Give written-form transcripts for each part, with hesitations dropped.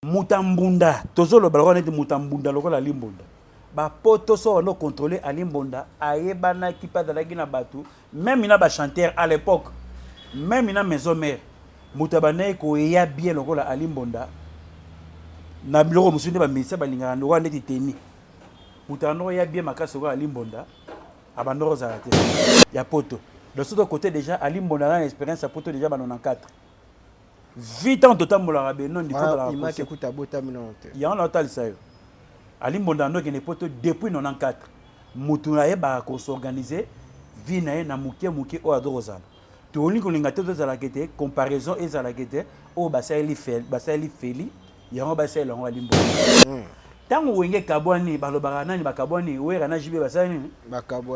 Moto ya mbunda tozoloba lokola neti moto ya mbunda lokola Ali Mbonda. Ba poto so bando contrôler Ali Mbonda ayebanaki mpe azalaki na bato meme na ba chanteurs à l'époque meme na maison mère moto abandaki koya bien lokola Ali Mbonda na biloko mosusu nde ba musiciens balingaka lokola neti teni moto abandaki koya bien makasi lokola Ali Mbonda abandaki kozala te ya poto. Donc soki tokote déjà Ali Mbonda aza na expérience ya poto déjà ba 94. Vie ntango totambolaka benondi yango naotalisa yo Ali Mbonda ando okende poto depuis 94 motu ayebaka kosorganize vie na ye na moke moke oyo azo kozala tolingi kolinga te tozalaka ete comparaison ezalaka ete oyo basaleli basaleli feli yango basalela yango Ali Mbonda ntango hmm. Wenge ekabwani balobaka nani bakabwani Wera na JB basali nini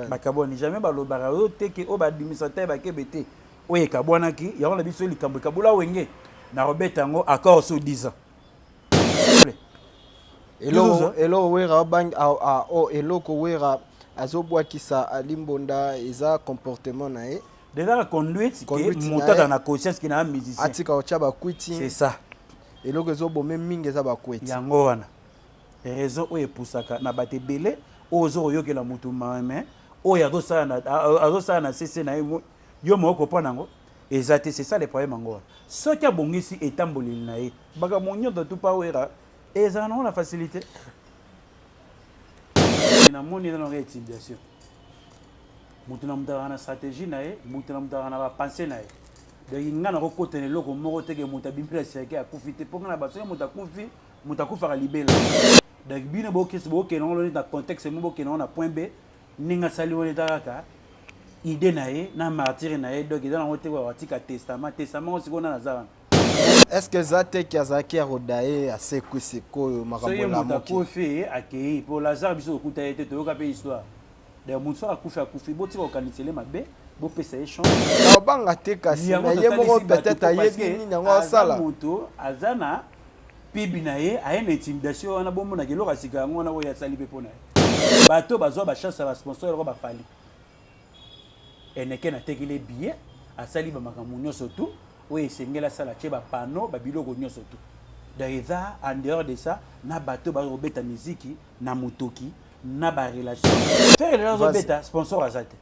bakabwani jamais balobaka oyo teke oyo badimisa te bakebe te oyo ekabwanaki yango na biso likambo ekabola Wenge na kobeta yango accord sur 10 ans. Eloko eloko Wera bang oh, eloko Wera azobwakisa Ali Mbonda eza comportement na ye déjà la conduite que moto aza na conscience que na musicien atika otya bakwiti. C'est ça. Eloko ezobome mingi eza bakwiti. Yango wana raison oyo epusaka na bato ebele oyo ozo koyokela motu mame oyo azosala na sese na ye yo moko comprendre yango eza te. C'est ça le problème. Yango wana soki abongisi etamboleli na ye makambo nyonso tu pa Wera ezala nango na facilité. Namoni eza nango intimidation. Moto na moto azalaka na stratégie na ye, moto na moto azalaka na bapense na ye. Donc nga nakokota na eloko moko teke moto abimi na seke akufi te mpo nga na bato soki moto akufi, moto akufaka libela. Donc bino bokesi bokende yango na contexte mo bokende yango na point B ndenge asali wana eza kaka idée na ye na martyre na ye. Donc eza nango te atika testament. Testament ngo sikoyo nana aza wana. Est ce que eza te ki azalaki ya kodaye asekwi sikoyo makambo? Soki moto akufi akei mpo Lazare biso tokuta ye te, toyoka mpe histoire. Donc moto soki akufi akufi, botika kokanisele mabe, bopesa ye chance. Obanga te kasi na ye moko peut-être ayebi nini yango asala. Moto aza na pibi na ye aye na intimidation wana, bomonaka eloko ya sika yango wana oyo asali mpe mpo na ye. Bato bazwa bachance ya basponsor eloko bafali eneke natekeli billet asali bamakambo nyonso tu oyo esengeli asala, tie bapano babiloko nyonso tu. Donc eza en dehors de ça na bato bazobeta miziki na motoki na barelation Ferre lelo azobeta sponsor aza te.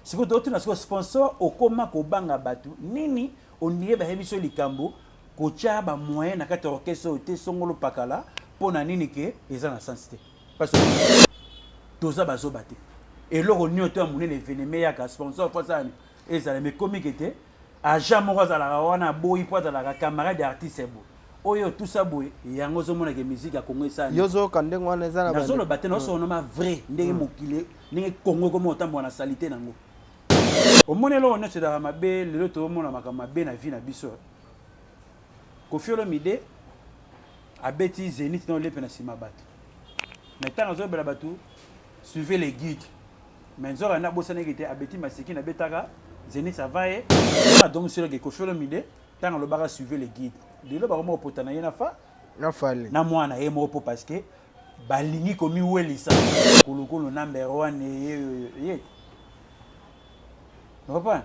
Sikoyo totuna sikoyo sponsor okoma kobanga bato nini? Ondire bayebi so likambo kotya bamoyen na kati ya orchestre oyo te songolo pakala mpo na nini ke eza na sens te parce que toza bazoba te. Eloko nyonso ya monene eveneme yaka sponsor mpo asala nini ezala mekomike te. Agent moko azalaka wana aboyi mpo azalaka camarade ya artiste boye oyo tusa boye yango ozomonaka musique ya Congo esali. Yo ozoyoka ndenge wana eza na nazoloba te naosonoma vrai ndenge mokili ndenge Congo ekoma otambola na salite nango. Omoni eloko nyonso ezalaka mabe lelo toomona makambo mabe na vie na biso. Koffi Olomide abeti Zénith na olepe na nsima bato mais ntango azobela bato suivez les guides mais nzoka nde abosanaki te abeti masiki nabetaka Zénith avant ye wana. Donc soki Koffi Olomide ntango alobaka suivez les guides lelo bakoma kopota na ye na fa na Fally na mwana ye moko mpo parce que balingi komiwelisa kulukulu number one ye ye comprendre.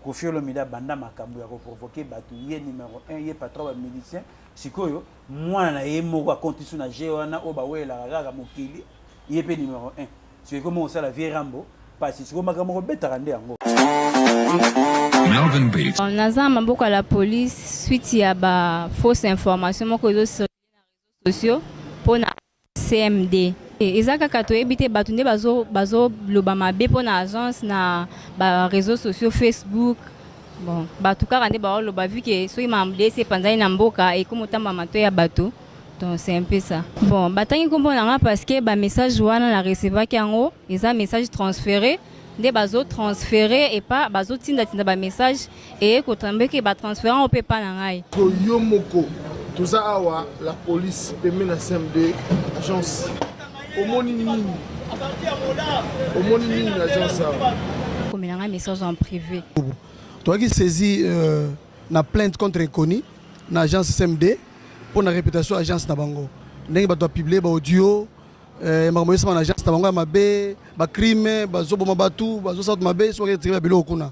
Koffi Olomide abanda makambo ya koprovoke bato ye numéro 1 ye patron ya bamusicien. Sikoyo mwana na ye moko akonti su na je wana oyo bawelelaka kaka mokili ye mpe numéro 1 soki ekomi kosala vie Rambo pasi sikoyo makambo kobetaka nde yango. Melvin Beats. Naza na maboko ya la police suite ya ba fausse information moko ezo circuler na réseaux sociaux mpona CMD. Eza kaka toyebi te bato nde bazoloba mabe mpona agence na ba réseaux sociaux Facebook. Bon, bato kaka nde baoloba vu que soki makambo esi epanzani na mboka ekomi otamba mato ya bato. Donc c'est un peu ça. Bon, batangi nkombo na nga parce que ba message wana na recevaki yango eza message transféré nde bazo transféré epa bazotindatinda ba message eye kotambeke batransféré yango mpe epa na ngai. Yo moko toza awa la police pembeni na CMD agence omoni nini? Omoni nini na agence awa? Komela ngai message en privé. Toyaki saisi na plainte contre inconnu na agence CMD mpo na réputation agence na bango ndenge bato bapublie baaudio makambo esama na agence na bango ya mabe, bacrime bazoboma bato bazosala bato mabe soki retire ya biloko kuna.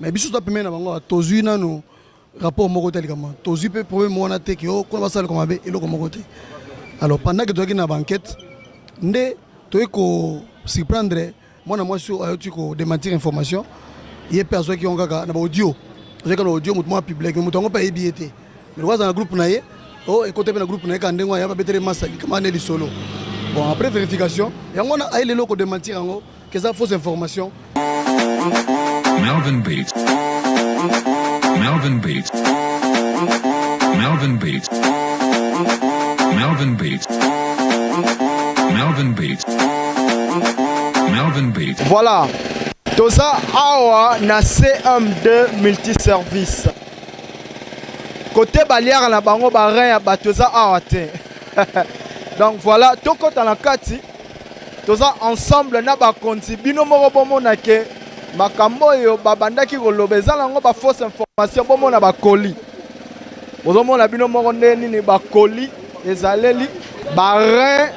Mais biso toza pembeni na bango tozwi nano. Rapport moko te likambo tozwi mpe problème wana te ke o kuna basala likambo mabe, eloko moko te. Alors, pendant que tozalaki na baenquête nde toyei kosurprendre mwana mwasi oyo ayoti kodémentir information. Ye mpe azwaki yango kaka na baaudio, azwaki na audio moto moko apublier, mais moto yango mpe ayebi ye te, mais lokola aza na groupe na ye, o ekota mpe na groupe na ye kaka ndenge wana ya babetele masa likama nde lisolo. Bon, après vérification, yango wana aye lelo kodémentir yango ke eza fausse information. Melvin Beats. Melvin Beats. Melvin Beats. Melvin Beats. Melvin Beats. Melvin Beats. Voilà, toza awa na CM2 Multiservice, kote baliaka na bango barein ya bato eza awa te. Donc voilà, tokɔta na kati, toza ensemble na bakonzi. Bino moko bomona ke makambo oyo babandaki koloba eza nango bafausse information. Bomona bakoli, bozomona bino moko nde nini bakoli ezaleli barein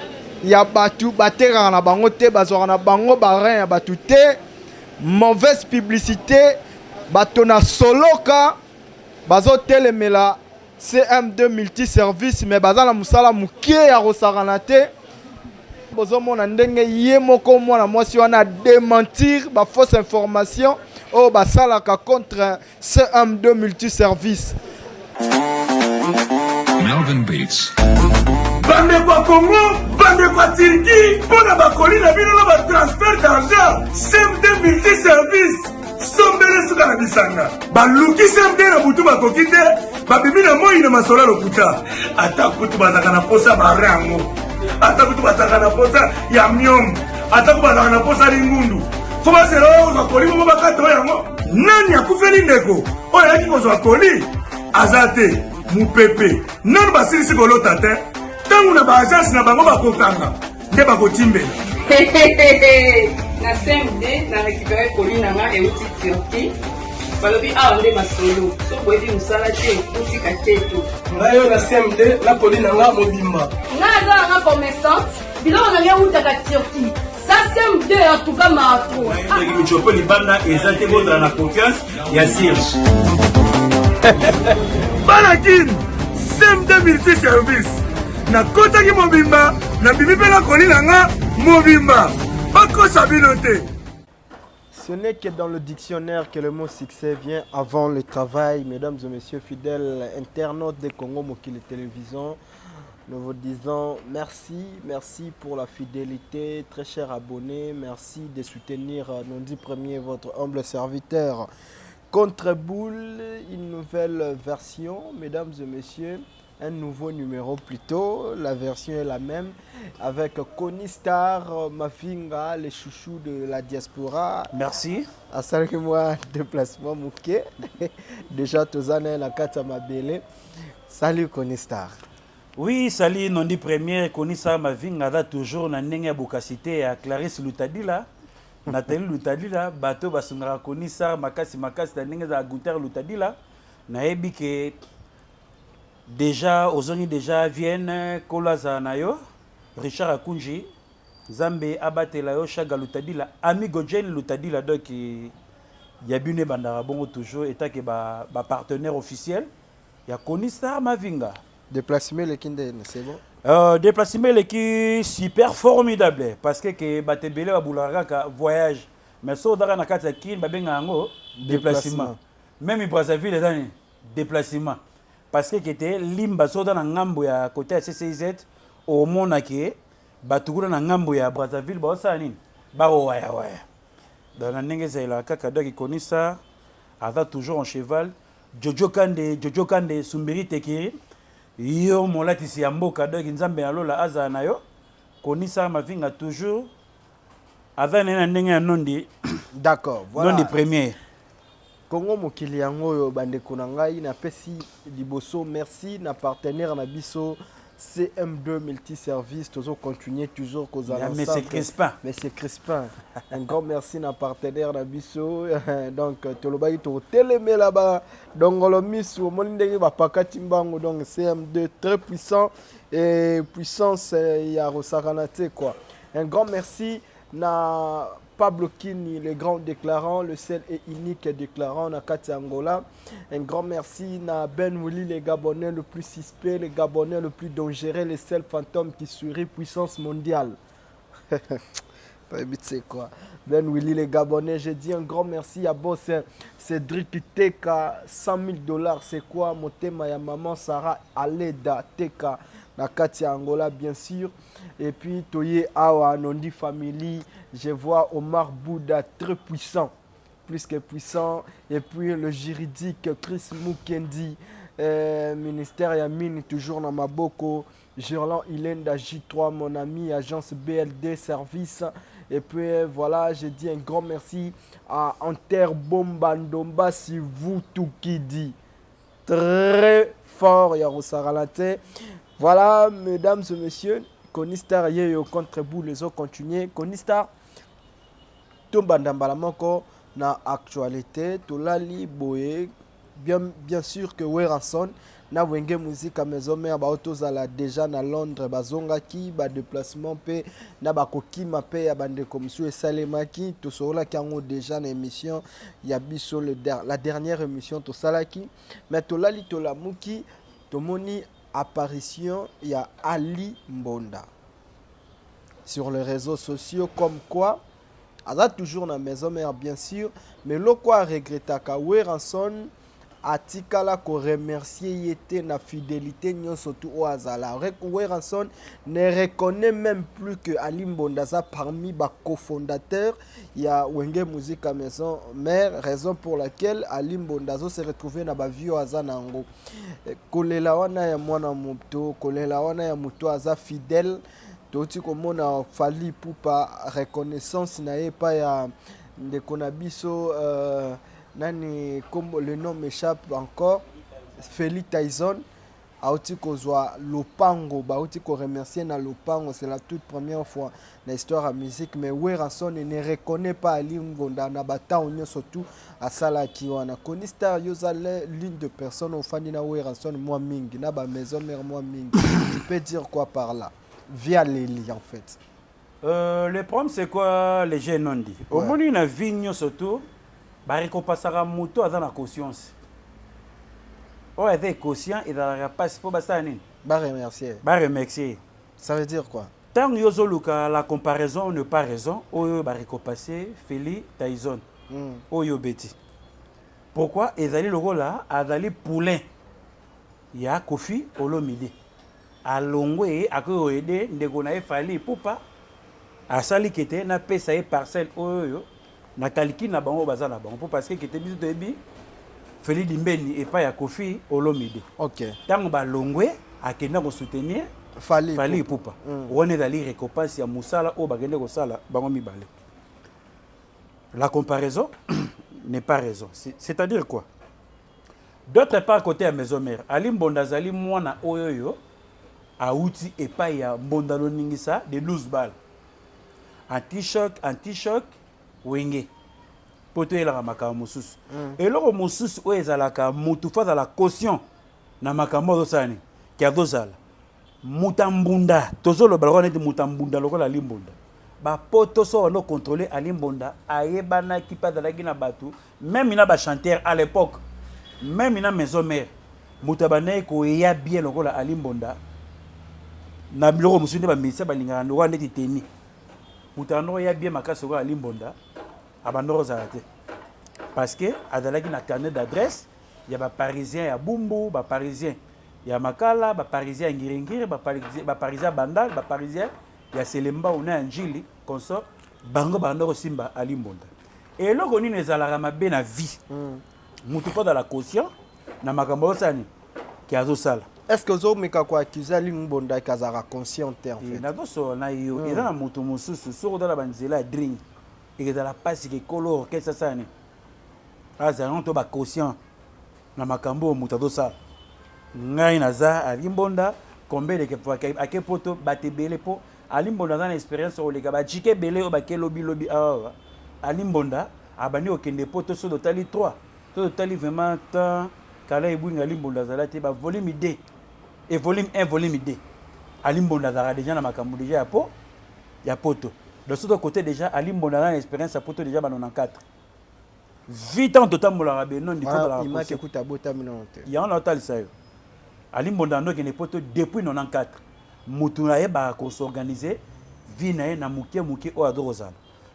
ya bato batekaka na bango te, bazwaka na bango barein ya bato te. Mauvaise publicité, bato na soloka bazotelemela CM2 Multiservice, mais baza na mosala moke ya kosakana te. Bozomona ndenge ye moko mwana mwasi wana démentir bafausse information oyo basalaka contre CM2 Multiservice. Melvin Beats. Bandeko ya Kongo, bandeko ya Turquie, mpo na bakoli na bino na batransfert d'argent, CMD Multiservice sombele suka na bisanga. Baluki CMD na butu, bakoki te, babimi na moi na masolo ya lokuta. Ata kutu bazalaka na posa bare yango, ata kutu bazalaka na posa ya miome, ata kutu bazalaka na posa lingundu, fo basela oyo kozwa koli bongo bakata oyo yango. Nani akufeli ndeko oyo ayaki kozwa koli aza te, mopepe nanu basilisi kolota te. Ntango na baagence na bango bakokanga nde bakotimbela. Na CMD na récupéré colis na nga euti Turquie. Balobi awa nde masolo, so boyebi mosala te, otika keto. Ngai oyo na CMD na colis na nga mobimba. Nga aza nanga commerçante, biloko na ngai eutaka Turquie. Ça, CMD, en tout cas matro. Soki michopo libanda eza te, bozala na confiance ya sirge. Bana Kini, CMD Multi Service, nakotaki mobimba, nabimi mpe na colis na nga mobimba. Bakosa bino te. Ce n'est que dans le dictionnaire que le mot succès vient avant le travail. Mesdames et messieurs, fidèles internautes de Congo Mokili Télévision, nous vous disons merci, merci pour la fidélité, très chers abonnés, merci de soutenir Nondi Premier, votre humble serviteur. Contre-boule, une nouvelle version, mesdames et messieurs, un nouveau numéro plutôt, la version est la même, avec Connie Star, Mavinga, les chouchous de la diaspora. Merci. Asalaki mwa déplacement moke, déjà toza na ye na kati ya mabele. Salut Connie Star. Oui, sali Nondi Première. Konisa Mavinga aza toujours na ndenge ya bokasi te ya Clarisse Lutadila, Nathalie Lutadila, bato basungaka Konisa makasi makasi na ndenge ezala. Gunter Lutadila, nayebi ke déjà ozongi déjà Vienne. Kolo azala na yo. Richard Akunji, Nzambe abatela yo. Chaga Lutadila, Amigo Jane Lutadila, donc ya bino ebandaka bongo toujours etake bapartenaire ba officiel ya Konisa Mavinga. Déplacement eleki ndeni, c'est bon? Déplacement eleki super formidable, parce que ke bato ebele babulaka kaka voyage, mais so ozaka na kati ya Kine, babengaka yango déplacement. Même Brazzaville eza nini? Déplacement, parce que kete Limba, so oza na ngambo ya côté ya CCIZ, omona ke bato kuna na ngambo ya Brazzaville baosala nini? Baowayawaya. Donc na ndenge ezalelaka kaka, donc Konisa aza toujours en cheval. Jojo Kande, Jojo Kande Sumbiri Tekiri, yo molatisi ya mboka, donc Nzambe ya lola azala na yo. Konisa Mavinga toujours aza naye na ndenge ya Nondi. D'accord, voilà. Nondi Premier. Kongo Mokili yango oyo, bandeko na ngai, napesi liboso merci na partenaire na biso CM2 Multiservice. Tozocontinue toujours kozala Ya Monsieur Crispin. Monsieur Crispin, un grand merci na partenaire na biso. Donc tolobaki tokotelemela badongolo misu, omoni ndenge bapakati mbango. Donc CM2 très puissant et puissance ya kosakana te quoi. Un grand merci na Pablo Kini, le grand déclarant, le seul et unique déclarant na kati ya Angola. Un grand merci na Ben Willy, le Gabonais le plus suspect, le Gabonais le plus dangereux, le seul fantôme qui sourit puissance mondiale. C'est quoi Ben Willy, le Gabonais, j'ai dit un grand merci à boss Cédric Teka, 100 000 dollars, c'est quoi Motema ya maman Sarah Aleda Teka, na kati ya Angola, bien sûr. Et puis Toye Awa, Nondi Family, je vois Omar Bouda, très puissant, plus que puissant. Et puis le juridique Chris Mukendi, ministère Yamine, toujours dans Maboko. Gerland Ilenda J3, mon ami, agence BLD Service. Et puis voilà, j'ai dit un grand merci à Anter Bombandomba, si vous tout qui dit. Très fort, Yarosaralate. Voilà, mesdames et messieurs, Konistar Yeyo contre bout, les autres continuer. Konistar, Tombanda Mbalamoko, na actualité, Tolali Boye, bien, bien sûr que Werrason, na Wenge Musique à Maison Mère, ba tozala déjà na Londres, bazongaki, ba déplacement pe, na bakokima pe ya bandeko mosusu esalemaki, tosololaki yango déjà na émission ya biso, la dernière émission tosalaki. Mais tolali tolamuki, tomoni apparition ya Ali Mbonda sur les réseaux sociaux, comme quoi aza toujours na Maison Mère, bien sûr, mais loko aregretaka Werrason atikala koremercier ye te na fidélité nyonso tu oyo azala. Werrason ne reconnaît même plus que Ali Mbonda aza parmi bacofondateur ya Wenge Musique à Maison Mère, raison pour laquelle Ali Mbonda azo se retrouver na bavie oyo aza na yango. Kolela wana ya mwana moto, kolela wana ya moto aza fidèle. Touti komona Fally Ipupa, reconnaissance na ye epai ya ndeko na biso, nani kombo, le nom m'échappe encore, Félix Tyson, auti kozwa lopango, bauti koremercier na lopango. C'est la toute première fois na histoire ya musique, mais Werrason ne reconnaît pas Ali Ngonda na batango nyonso tu asalaki wana. Koni Star, yo oza l'une de personnes ofandi na Werrason mwa mingi na bamaison mère mwa mingi, tu peux dire quoi par là via Leli en fait? Le problème, c'est quoi, les jeunes nondi? Omoni, na vie nyonso tu barécompensaka moto aza na conscience. Oyo aza conscient, ezalaka mpasi mpo basala nini? Baremercier. Baremercier. Ça veut dire quoi? Ntango yo ozoluka la comparaison ne pas raison, oyo barécompense Feli Tyson, oyo obeti, pourquoi? Ezali lokola azali poulain ya Kofi Olomide, alongwe ye, akoki koaider ndeko na ye Fally Ipupa, asali kete napesa ye parcelle oyo oyo na calcul na bango baza na bango, mpo parce que kete biso toyebi Feli Dimbeni epai ya Kofi Olomide. Ntango balongwe, akenda kosoutenir Fally. Fally Ipupa. Wana ezali récompense ya mosala oyo bakende kosala bango mibale. La comparaison n'est pas raison. C'est-à-dire quoi? D'autre part, côté ya Maison Mère, Ali Mbonda azali mwana oyo oyo awuti epai ya Mbonda Loningisa de 12 balles, anti-choc, anti-choc Wenge, mpo toyelaka makambo mosusu. Eloko mosusu oyo ezalaka, mutu fo azala caution na makambo azosala nini, ke azozala moto ya mbunda. Tozoloba lokola neti moto ya mbunda, lokola Ali Mbonda. Bapoto so bando contrôle Ali Mbonda, ayebanaki mpe azalaki na bato, même na bachanteur à l'époque, même na Maison Mère, moto abandaki koya bien lokola Ali Mbonda na biloko mosusu nde bamusicien balingaka lokola neti teni. Moto abandaki koya bien makasi lokola Ali Mbonda abandaki kozala te, parce que azalaki na carnet d'adresse ya baparisien ya Bumbu, baparisien ya Makala, baparisien ya Ngiringiri, baparisien ya Bandal, baparisien ya Selembao na ya Njili consort. Bango banda kosimba Ali Mbonda. Eloko nini ezalaka mabe na vie? Motu mpo azala conscient na makambo azosala nini, ke azosala. Est ce que ozomeka koaccuser Ali Mbonda ke azalaka conscient te en fait? Nazosola na yo. Eza na moto mosusu, soki otala banzela ya drink, ekezala mpasi ke kolo orchestre asala nini, azala ngo to baconscient na makambo oyo moto azosala. Ngai naza Ali Mbonda, combien de fois ake poto, bato ebele, mpo Ali Mbonda aza na expérience koleka bajike ebele oyo bake lobilobi awa. Ali Mbonda abandi kokende poto, so totali 3 to totali vraiment temps kala ebwinga, Ali Mbonda azala te. Bavolume 2 et volume 1, volume 2, Ali Mbonda azalaka déjà na makambo déjà ya po ya poto. De ce côté déjà, Ali Mbonda na expérience ya poto déjà ba 94. 8 ans totambolaka benondi. Imaki ekuta abotami nano te. Yango na otalisa yo, Ali Mbonda andokende poto depuis 94. Motu ayebaka kos'organiser vie na ye na moke moke oyo azo kozala.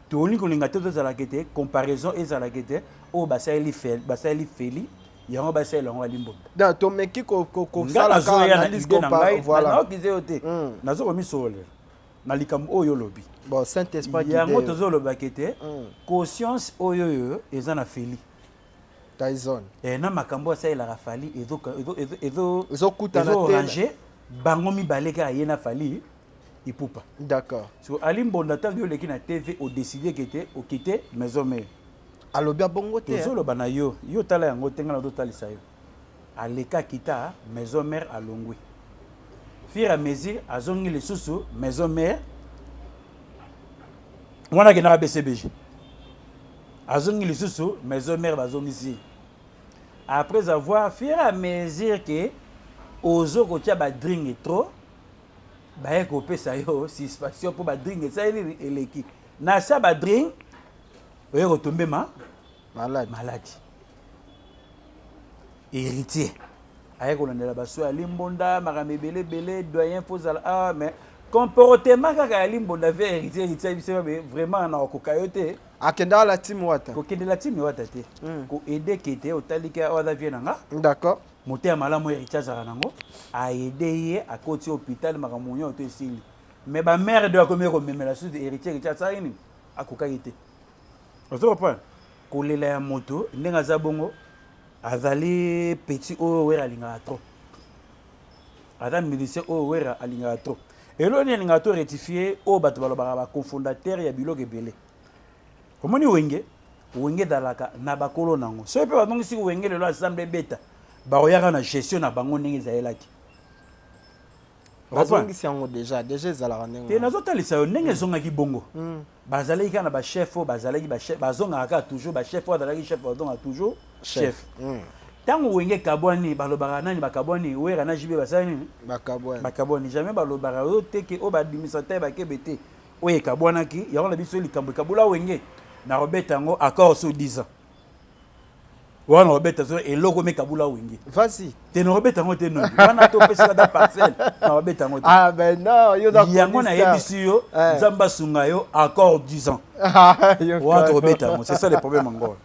Tolingi kolinga te, tozalaka ete comparaison ezalaka ete oyo basaleli Fally, yango basalela yango Ali Mbonda. Donc tomeki kosala nazoya na idée na ngai, naokize yo te, nazo komisololela na likambo oyo olobi. Bon, saint esprit. Yango tozolobaka ete conscience oyo oyo eza na Fally Tyson na makambo asalelaka Fally ezokutana. Ezorange bango mibale kaka, ye na Fally Ipupa. So Ali Mbonda, ntango yo oleki na TV, odécider ke te okite Maison Mère. Alobi abongo te. Tozoloba na yo, yo tala yango te, ngai nazotalisa yo. Aleka kita Maison Mère, alongwi fur à mesure, azongi lisusu Maison Mère wana, akendaka BCBG, azongi lisusu Maison Mère, bazongisi après avoir fur à mesure ke ozo kotia badringue trop, baye kopesa yo suspension mpo badringue esali nini, eleki na sa badringue, oye kotombe ma malade. Maladi. Héritier aye kolandela baso ya Limbonda, makambo ebele ebele. Doyen, fo ozala ah, mais comportement kaka ya Limbonda ve Héritier, Héritier ayebisi babe vraiment na okoka yo te. Akendaka la team Wata. Kokendela team Wata te, koaider kete otaliki oyo aza vie na nga. Motema malamu Héritier azalaka nango, aaider ye, akoti hôpital, makambo nyonso to esili, mais bamare de akomi komemela susu Héritier. Héritier asalaki nini? Akokaki te. Ozo comprendre kolela ya moto ndenge aza bongo. Azali petit oyo Wera alingaka trop, aza musicien oyo Wera alingaka trop. Eloko nini alingaka to rectifier? Oyo bato balobaka, bacofondateur ya biloko ebele. Omoni Wenge, Wenge ezalaka na bakolo nango. Soki mpe bazongisi Wenge lelo, ensemble ebeta, bakoyaka na gestion na bango ndenge ezalelaki. Bazongisi yango déjà, déjà ezalaka ndenge. Te, nazotalisa yo ndenge ezongaki bongo. Bazalaki kaka na bachef oyo bazalaki bachef, bazongaka kaka toujours bachef. Oyo azalaki chef bazongaka toujours chef. Ntango Wenge ekabwani, balobaka nani bakabwani? Wera na JB basali nini? Bakabwani. Bakabwani. Jamais balobaka oyo teke oyo baadministrateur bakebe te oyo ekabwanaki. Yango na biso likambo ekabula Wenge, na kobeta yango accord sur 10 ans wana, kobeta so eloko mekabula Wenge. Vas-y. Te, na kobeta yango te. Noki wana topesaka ta parcelle, na kobeta yango te. Ah ben non, yo yango nayebisi yo, Nzambe asunga yo, accord 10 ans wana tokobeta yango. C'est ça le problème encore.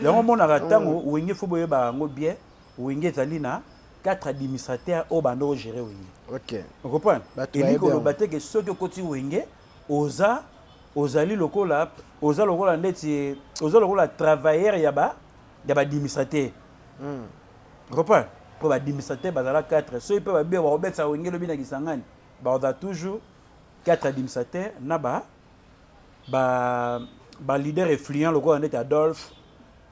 Yango omonaka ntango Wenge, fo boyebaka yango bien, Wenge ezali na quatre administrateurs oyo banda ogérer Wenge. Ocomprendre? Elingi koloba te ke soki okoti Wenge, oza ozali lokola, oza lokola ndeti oza lokola travailleur ya baadministrateur. Comprendre? Mpo baadministrateur bazala 4. Soki mpe babe bakobetisa Wenge lobi na Kisangani, bakozala toujours 4 administrateur na ba leader influent lokola ndeti Adolphe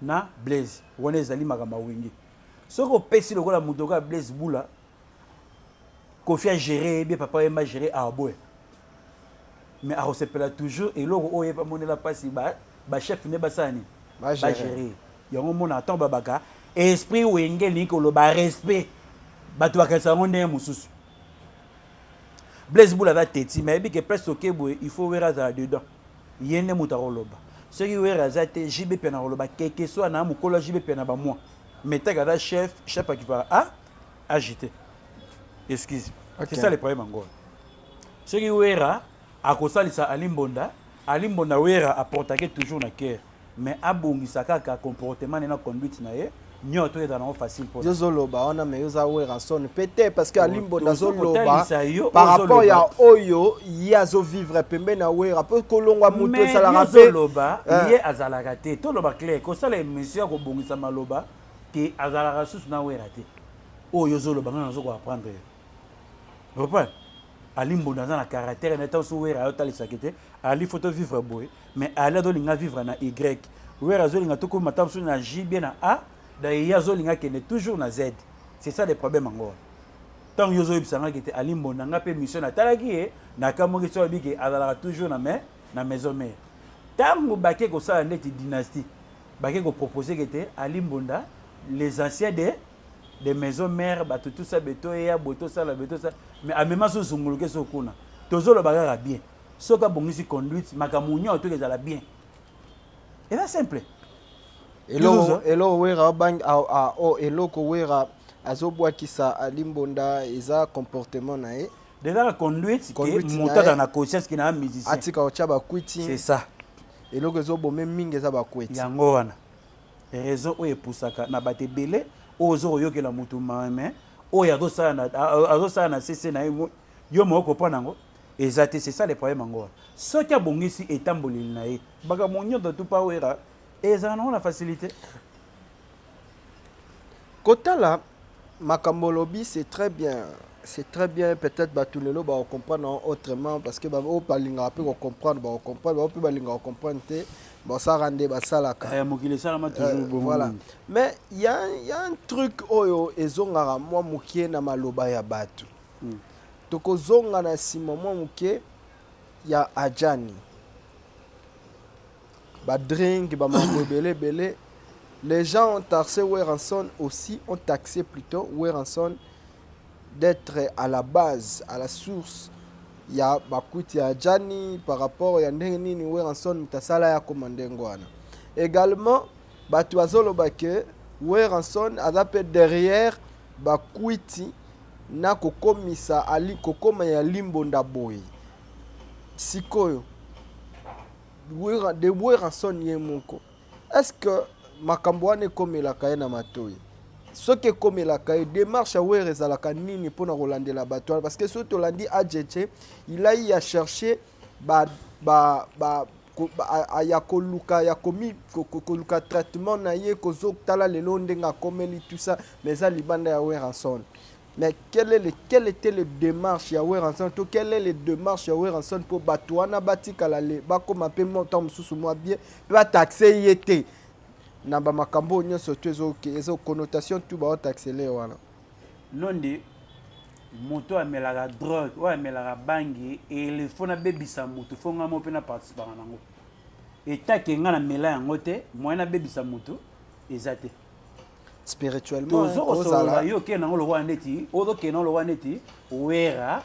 na Blaise. Wana ezali makambo ya Wenge. Soki opesi lokola moto lokola Blaise Bula, Kofi agéré ye bien, papa Yemba agéré aboya, mais akosepela toujours eloko oyo ye amonela mpasi, bachef nde basala nini? Bagérer yango. Omona ntango babaka esprit Wenge, elingi koloba respect. Bato bakanisa yango ndenge mosusu. Blaise Bula aza teti, mais ayebi ke place oke boye, il faut Wera azala dedans, ye nde moto akoloba. Soki Wera aza te, JB mpe na koloba keke so na mokolo ya JB mpe na bamwa, mais taka aza chef, chef akipaka a agité, excuse. C'est ça le problème yango. Soki Wera akosalisa Ali Mbonda, Ali Mbonda, Wera aportake toujours na cœur, mais abongisa kaka comportement na conduite na ye nyonso to ezala nango facile. Mpo ozoloba wana, mais oza Werrason mpe te, parce que Ali Mbonda azoloba par rapport ya oyo ye azovivre pembeni na Wera, mpo kolongwa moto ezalaka mpe. Ozoloba ye azalaka te. Toloba clair, kosala émission ya kobongisa maloba ke azalaka susu na Wera te. Oyo ozoloba, ngai nazo koapprendre ye. Reprendre, Ali Mbonda aza na caractère na ntango so Wera ayotalisaki te. Ali faut vivre boye, mais Ali azolinga vivre na Y, Wera azolinga tokóma ta mosusu na J bien na A, donc ye azolinga akende toujours na Z. C'est ça le problème yango. Ntango yo ozoyebisangaki te Ali Mbonda, nga mpe mission natalaki ye, nakamwaki so alobi ke azalaka toujours na Maison Mère. Ntango bake kosala ndeti dynastie, bake kopropose ke te Ali Mbonda, les anciens de Maison Mère, bato tusa beto eya boye, tosala boye, tosala, mais amema so zunguluke so kuna. Tozoloba kaka bien. Soki abongisi conduite, makambo nyonso toki ezala bien. Eza simple. Eloko eloko Wera obang oh, eloko Wera azobwakisa Ali Mbonda eza comportement na ye. Déjà la conduite, que moto aza na conscience que na musicien. Atika otya bakwiti. C'est ça. Eloko ezobome mingi eza bakwiti. Yango wana. Raison oyo epusaka na bato ebele oyo ozo koyokela motu mame oyo azosala na sese na ye, yo moko kopona yango eza te. C'est ça le problème. Yango wana, soki abongisi etamboleli na ye, makambo nyonso tu pa Wera ezala nango na facilité. Kotala makambo olobi, c'est très bien, c'est très bien. Peut-être bato lelo bakocomprendre autrement, parce que oyo balingaka mpe kocomprendre bakocomprendre, bao mpe balingaka kocomprendre te, basalaka nde basalaka. Mokili esalama toujours bongo. Voilà, mais y a un truc oyo ezongaka mwa moke na maloba ya bato. Tokozonga na nsima mwa moke ya Ajani, badrink, bamambo ebele ebele. Les gens ont taxé Werrason aussi, ont taxé plutôt Werrason d'être à la base, à la source ya bakuti ya Ajani, par rapport ya ndenge nini Werrason moto asala ya koma ndenge wana. Également bato bazoloba ke Werrason aza mpe derrière bakwiti na kokomisa ali kokoma ya Limbonda boye. Sikoyo de Werrason ye moko, est ce que makambo wana ekomelaka ye na matoi? Soki ekomelaka ye, démarche ya Wera ezalaka nini mpona kolandela bato wana? Parce que soki tolandi Adjeche, il a eu à chercher ba, ba, ba, ko, ba, ya koluka ya komi koluka traitement na ye, kozotala lelo ndenge akomeli, tout ça, mais eza libanda ya Werrason. Mais quelle était le démarche ya Werrason to quelle est le démarche ya Werrason mpo bato wana batikala le bakóma mpe ntango mosusu mwa bien mpe bataxe ye te na bamakambo oyo nyonso to ezo connotation tu baotaxele wana? Nondi, moto amelaka drogue, oyo amelaka bangi, ele fo nabebisa motu, fo ngai mo mpe naparticipaka nango. Etake ngai namela yango te, moyen nabebisa motu eza te. Spirituellement. Tozo kosolola, yo okende nango lokola neti ozokende nango lokola neti Wera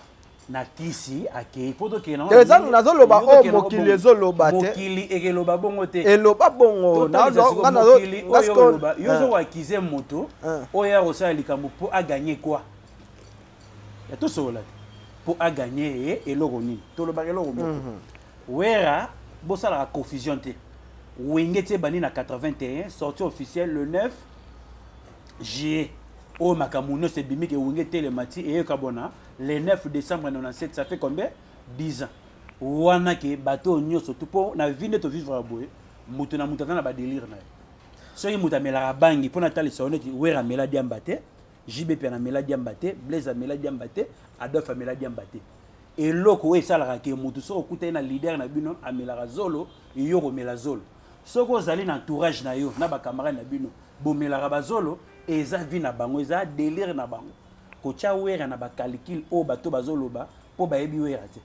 na kisi akei mpo tokende nango. Nazoloba oyo mokili ezoloba te. Mokili ekeloba bongo te. Eloba bongo. Mokili oyo oloba, yo ozokoakize moto oyo ya kosala likambo mpo aganye kwa ya tosolola te, mpo aganye ye eloko nini? Tolobaka eloko moko. Wera, bosalaka confusion te. Wenge ti ebandi na 81, sortie officielle le 9 juillet oyo makambo nyonso ebimi ke Wenge telema ti eyeka bona le 9 décembre 97. Ça fait combien? 10 ans. Wana ke bato oyo nyonso tu mpo na vie nde tovivre ya boye, moto na moto aza na badélire na ye. Soki moto amelaka bangi, mpo natalisa yo neti Wera amela diamba te, JB mpe amela diamba te, Blaise amela diamba te, Adolphe amela diamba te. Eloko oyo esalaka ke motu, soki okutani na leader na bino amelaka zolo, yo komela zolo. Soki ozali na entourage na yo na bacamarade na bino bomelaka bazolo, eza vie na bango, eza délire na bango. Kotya Wera na bacalcul oyo bato bazoloba mpo bayebi Wera te.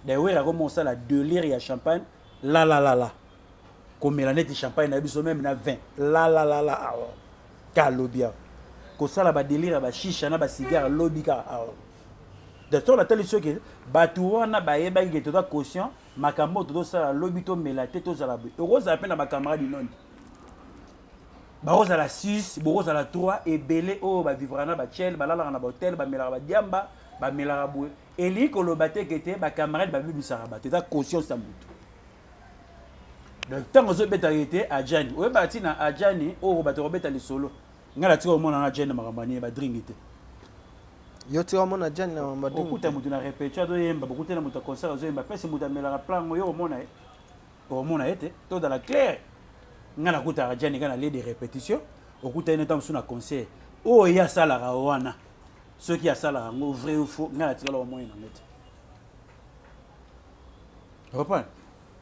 Da Wera akoma kosala délire ya champagne lalalala, komela neti champagne na biso même na vin lalalala awa ka alobi awa, kosala badélire ya bashisha na basigare lobi kaka awa. Docteur, natali soki bato wana bayebaki ke toza conscient makambo oyo tozosala lobi, tomela te, tozala boye. Okozala mpe na bacamarade nondi, bakozala 6, bokozala 3, ebele oyo bavivraka na bachele, balalaka na bahotel, bamelaka badiamba, bamelaka boye. Elingi koloba te ke te bacamarade babebisaka bato, eza conscience ya motu. Donc ntango ozobetaka ete Ajani, oyebaka ntina Ajani oyo bato kobeta lisolo. Ngai natika komona na Ajani na makambo ya nini, badringi te. Yo tika omona Jani na makambo ya Okuta motu na répétition azoyemba, bokuta na moto ya concert azoyemba, pesi moto amelaka plango, yo komona ye, okomona ye te. Tozala clair, ngai nakutaka Jani kaka na lieu de répétition, okuta ye neta mosusu na concert oyo ye asalaka wana. Soki asalaka yango vrai ou faux, ngai natikala komona yango te. Reprendre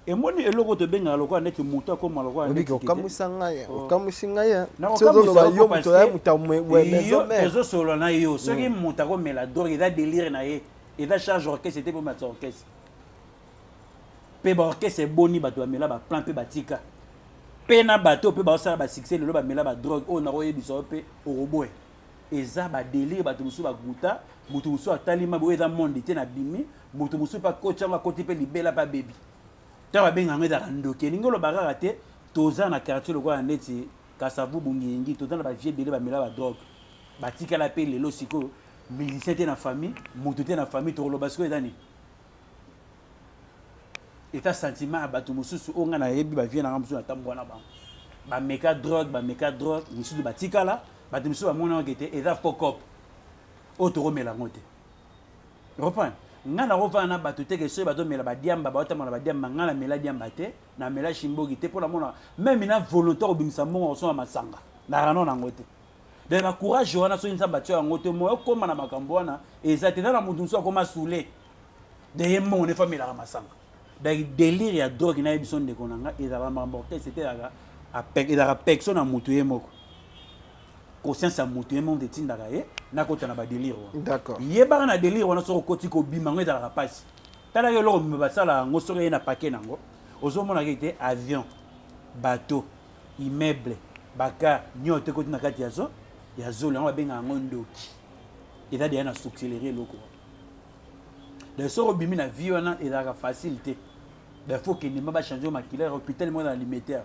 emoni eloko tobengaka lokola neti moto akóma lokola. Obiki okamwisa ngai, okamwisi ngai. Ozoloba yo moto ya moto maison mère. Tozosolola na yo. Soki moto akomela drogue, eza délire na ye, eza charge orchestre te mpo matisa orchestre. Mpe baorchestre eboni bato bamela baplan mpe batika mpe na bato mpe baosala basuccès lelo bamela badrogue oyo nakoyebisa yo mpe okoboya. Eza ba délire, bato mosusu baguta, moto mosusu atali mabe oyo eza monde te na bimi, moto mosusu mpe akoti yango, akoti mpe libela mpe abebi. Ntango babenga yango ezalaka ndoki, elingi oloba kaka te. Toza na quartier lokola neti Kasavubu, Ngingi, toza na bavieux ebele bamela badrogue, batikala mpe lelo sikoyo musicien te na famille, moto te na famille. Tokoloba sikoyo eza nini? Eta sentiment ya bato mosusu oyo ngai nayebi, bavieux na ngai mosusu natambola na bango, bameka drogue, bameka drogue, misusu batikala. Bato misusu bamonaka te eza faux cop oyo tokomela yango te. Reprendre ngai nakovanda na bato te ke soki bazomela badiamba, baotambola na badiamba, ngai namela diamba te, namela shimboki te, mpo namona même na volonté kobimisa mbongo kosomba masanga na rano nango te. Donc bacourage wana, soki Nzambe atia yango te, moyo okóma na makambo wana eza te. Eza na motu mosusu akóma sule de ye mbongo nefo amelaka masanga. Donc délire ya drogue, nayebi biso ndeko na ngai, ezalaka makambo orchestre te, ezalaka pexo na motu ye moko, conscience ya motu ye moko etindaka ye nakota na badélire wana. Yebaka na délire wana, soki okoti, kobima yango ezalaka mpasi. Talaka eloko mima basala yango, soki ye na pake nango, ozomonaka ete avion, bateau, immeuble, baka nyonso te ekoti na kati ya zo ya zolo yango. Babengaka yango ndoki, eza deya na sorcellerie eloko wana. Donc soki obimi na vie wana, ezalaka facile te. Donc faut okende ma bachange makila, hôpital moko na limetaire,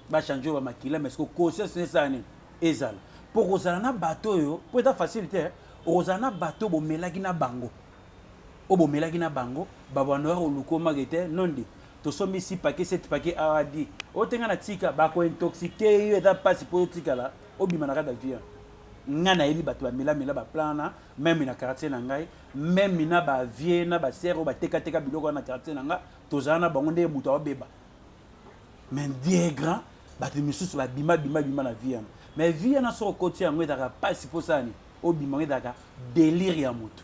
bachange oyo bamakila. Mais soki conscience esala nini, ezala mpo kozala na bato oyo, mpo eza facile te. Okozala na bato bomelaki na bango, oyo bomelaki na bango, babanda oya koluka omaka te nondi tosombi 6 paquet, 7 paquet awa di oyo te. Ngai na tika bakointoxiquer yo, eza mpasi mpo otikala obima na kati ya vie. Ngai nayebi bato bamelamela baplan wana, même na quartier na ngai, même na bavieux na basere oyo batekateka biloko wana na quartier na ngai, tozala na bango ndenge moto aobeba. Mais Dieu est grand, bato misusu babima bima bima na vie wana. Mais vie wana, soki okoti yango, ezalaka mpasi mpo sala nini obima yango. Ezalaka délire ya moto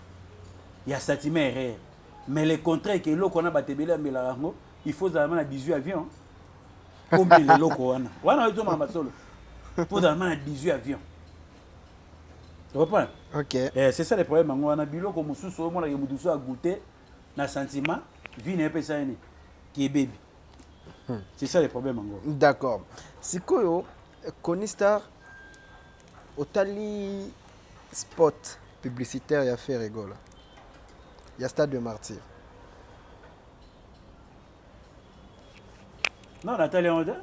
ya sentiment, erreur. Mais le contraire ke eloko wana, bato ebele amelaka yango, il faut ozala na 18 avion omela eloko wana. Wana ozomaka masolo, faut ozala na 18 avion, comprendre? Ok. Eh, c'est ça le problème yango wana. Biloko mosusu omonaka moto mosusu agoûte na sentiment, vie na ye epesa ye nini kiebebi. C'est ça le problème yango. D'accord. Sikoyo, Kony Star, otali spot publicitaire ya Ferre Gola ya Stade de Martyr? Non, natali yango te.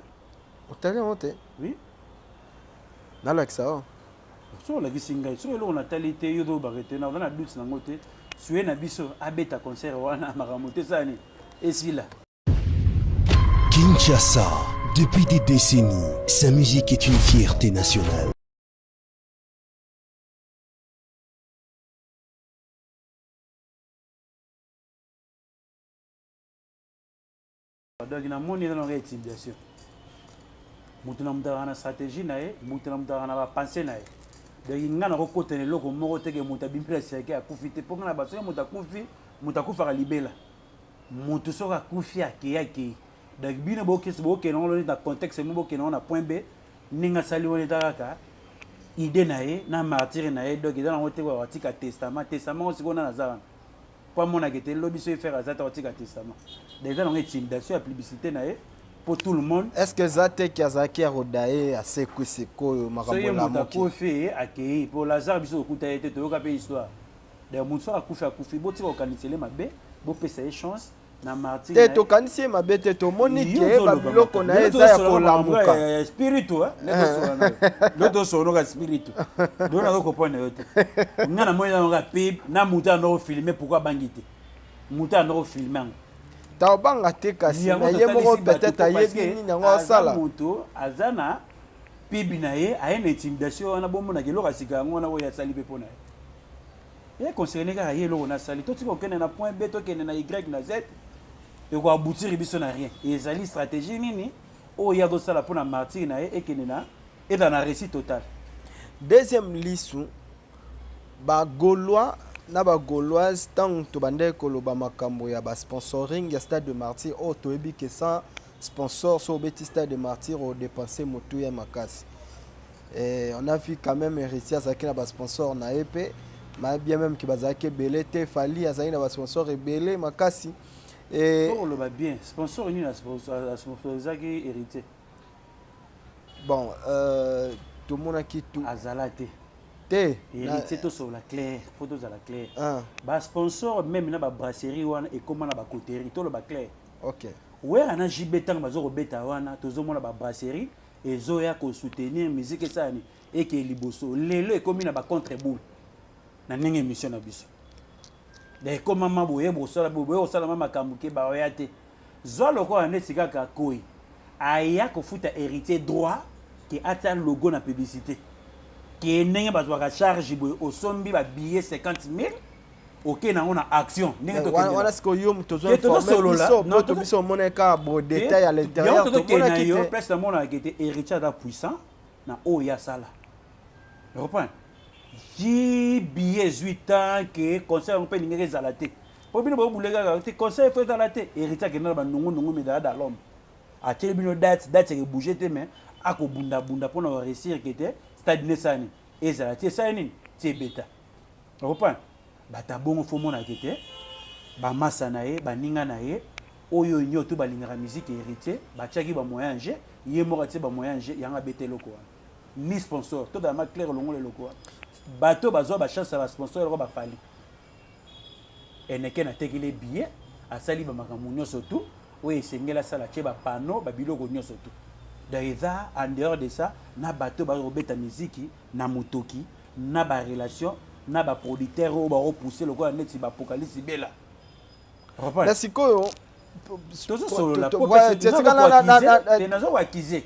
Otali yango te? Oui. Nalakisa o? Soki olakisi ngai, soki eloko natali te, yo tobaka te, naza na doute nango te. Suye na biso abeta concert wana, makambo te, esala nini, esila. Kinshasa, depuis des décennies, sa musique est une fierté nationale. Donc namoni eza nanga intimidation. Moto na moto azalaka na stratégie na ye, moto na moto azalaka na bapense na ye. Donc ngai nakokota na eloko moko te ke moto abimi na cercueil akufi te. Mpo ngai na bato, soki moto akufi, moto akufaka libela. Moto soki akufi, akei, akei. Donc bino bokesi, bokende yango neti na contexte mo, bokende yango na point B. Ndenge asali wana, eza kaka idée na ye na martyre na ye. Donc eza nango te atika testament. Testament ngo sikoyo nana aza wana po amonaka ete lobi soki Ferre aza te, akotika testament. Donc eza nango intimidation ya publicité na ye po tout le monde. Est ce que eza te ki azalaki ya kodaye, asekwi sikoyo makambo? Soki moto elamuki. Akufi, akei. Po Lazare, biso tokuta ye te, toyoka mpe histoire. Donc moto soki akufi, akufi. Botika kokanisela ye mabe, bopesa ye chance na martyre Te. Na ye. Tokanisi ye mabe te, tomoni Yo ke ozoloba babiloko makambo. na ye Lelo eza ya tozosolola makambo kolamuka. ya spirito, eh? Nde tosolola na yo. Lelo tosolola spirito, donc nazo comprendre yo te. Nga namoni nango kaka pub na moto ando kofilme. Pourquoi abangi te moto ando kofilme yango? Taobanga te kasi Yango na ye moko totalisi bato peut-être po parce ayebi que nini yango aza asala. Moto aza na pub na ye, aye na intimidation wana. Bomonaka eloko ya sika yango wana oyo asali mpe mpo na ye, ye concerne kaka ye. Eloko nasali, totika kokende na point B, tokende na Y na Z, ekoaboutir biso na rien. Ezali stratégie nini oyo ye azosala mpo na martyre na ye ekende na ezala na réussite totale? Deuxième lisu, bagaulois na bagauloise, ntango tobandaki koloba makambo ya basponsoring ya Stade de Martyr, oyo toyebi ke sans sponsor, so obeti Stade de Martyr, odepense motuya makasi. Et on a vu quand même Héritier azalaki na basponsor na ye mpe, mais bien même ke bazalaki ebele te. Fally azalaki na basponsor ebele makasi. Et so oloba bien, sponsor nini asponsorisaki Héritier? Bon, tomonaki tout. Azala te. Te. Héritier, tosolola clair, faut tozala clair. Ah. Basponsor même na babrasserie wana ekóma na bacoterie, toloba clair. Wera na JB, ntango baza kobeta wana, tozomona babrasserie ezoya kosoutenir musique esalani eke liboso. Lelo ekómi na bacontre boule na ndenge émission na biso da ekomama boye, bosala boye, boye kosalama makambo ke baoya te. Zwa lokola neti kaka koi aya kofuta Héritier droit ke atia logo na publicité, ke ndenge bazwaka charge boye, osombi babillet 50 000, oke nango na action ndenge. Wana sikoyo yo moto ozoinforme biso, po to biso omona kaka bo détail à l'intérieur. Tomonaki yo place namonaka ete Héritier aza puissant na oyo asala, reprendre ti billet ezwi tant ke concert yango mpe elingaki ezala te, po bino bobule kaka te concert faut ezala te. Héritier akenda na banongonongo médaille dans l'homme, atieli bino date, date ekebouge te, mais akobundabunda mpona koréussir ke te stade nesani ezala ti esali nini ti ebeta, reprendre bato abongo. Faut monaka te bamasa na ye, baninga na ye oyo nyonso balingaka musique Héritier, batiaki bamoyen ge ye moko atie bamoyen ge yango abeta eloko wana, ni sponsor. Tozala clair, olongola eloko wana, bato bazwa bachance ya basponsor eloko bafali eneke natekeli billet, asali bamakambo nyonso tu oyo esengeli asala, atie bapano, babiloko nyonso tu. Donc eza en dehors de ça na bato bakobeta miziki na motoki na barelation na baproducteur oyo bakopousse lokola neti baapocalypse bela. Na sikoyo Tozosolola, nazo koaccuser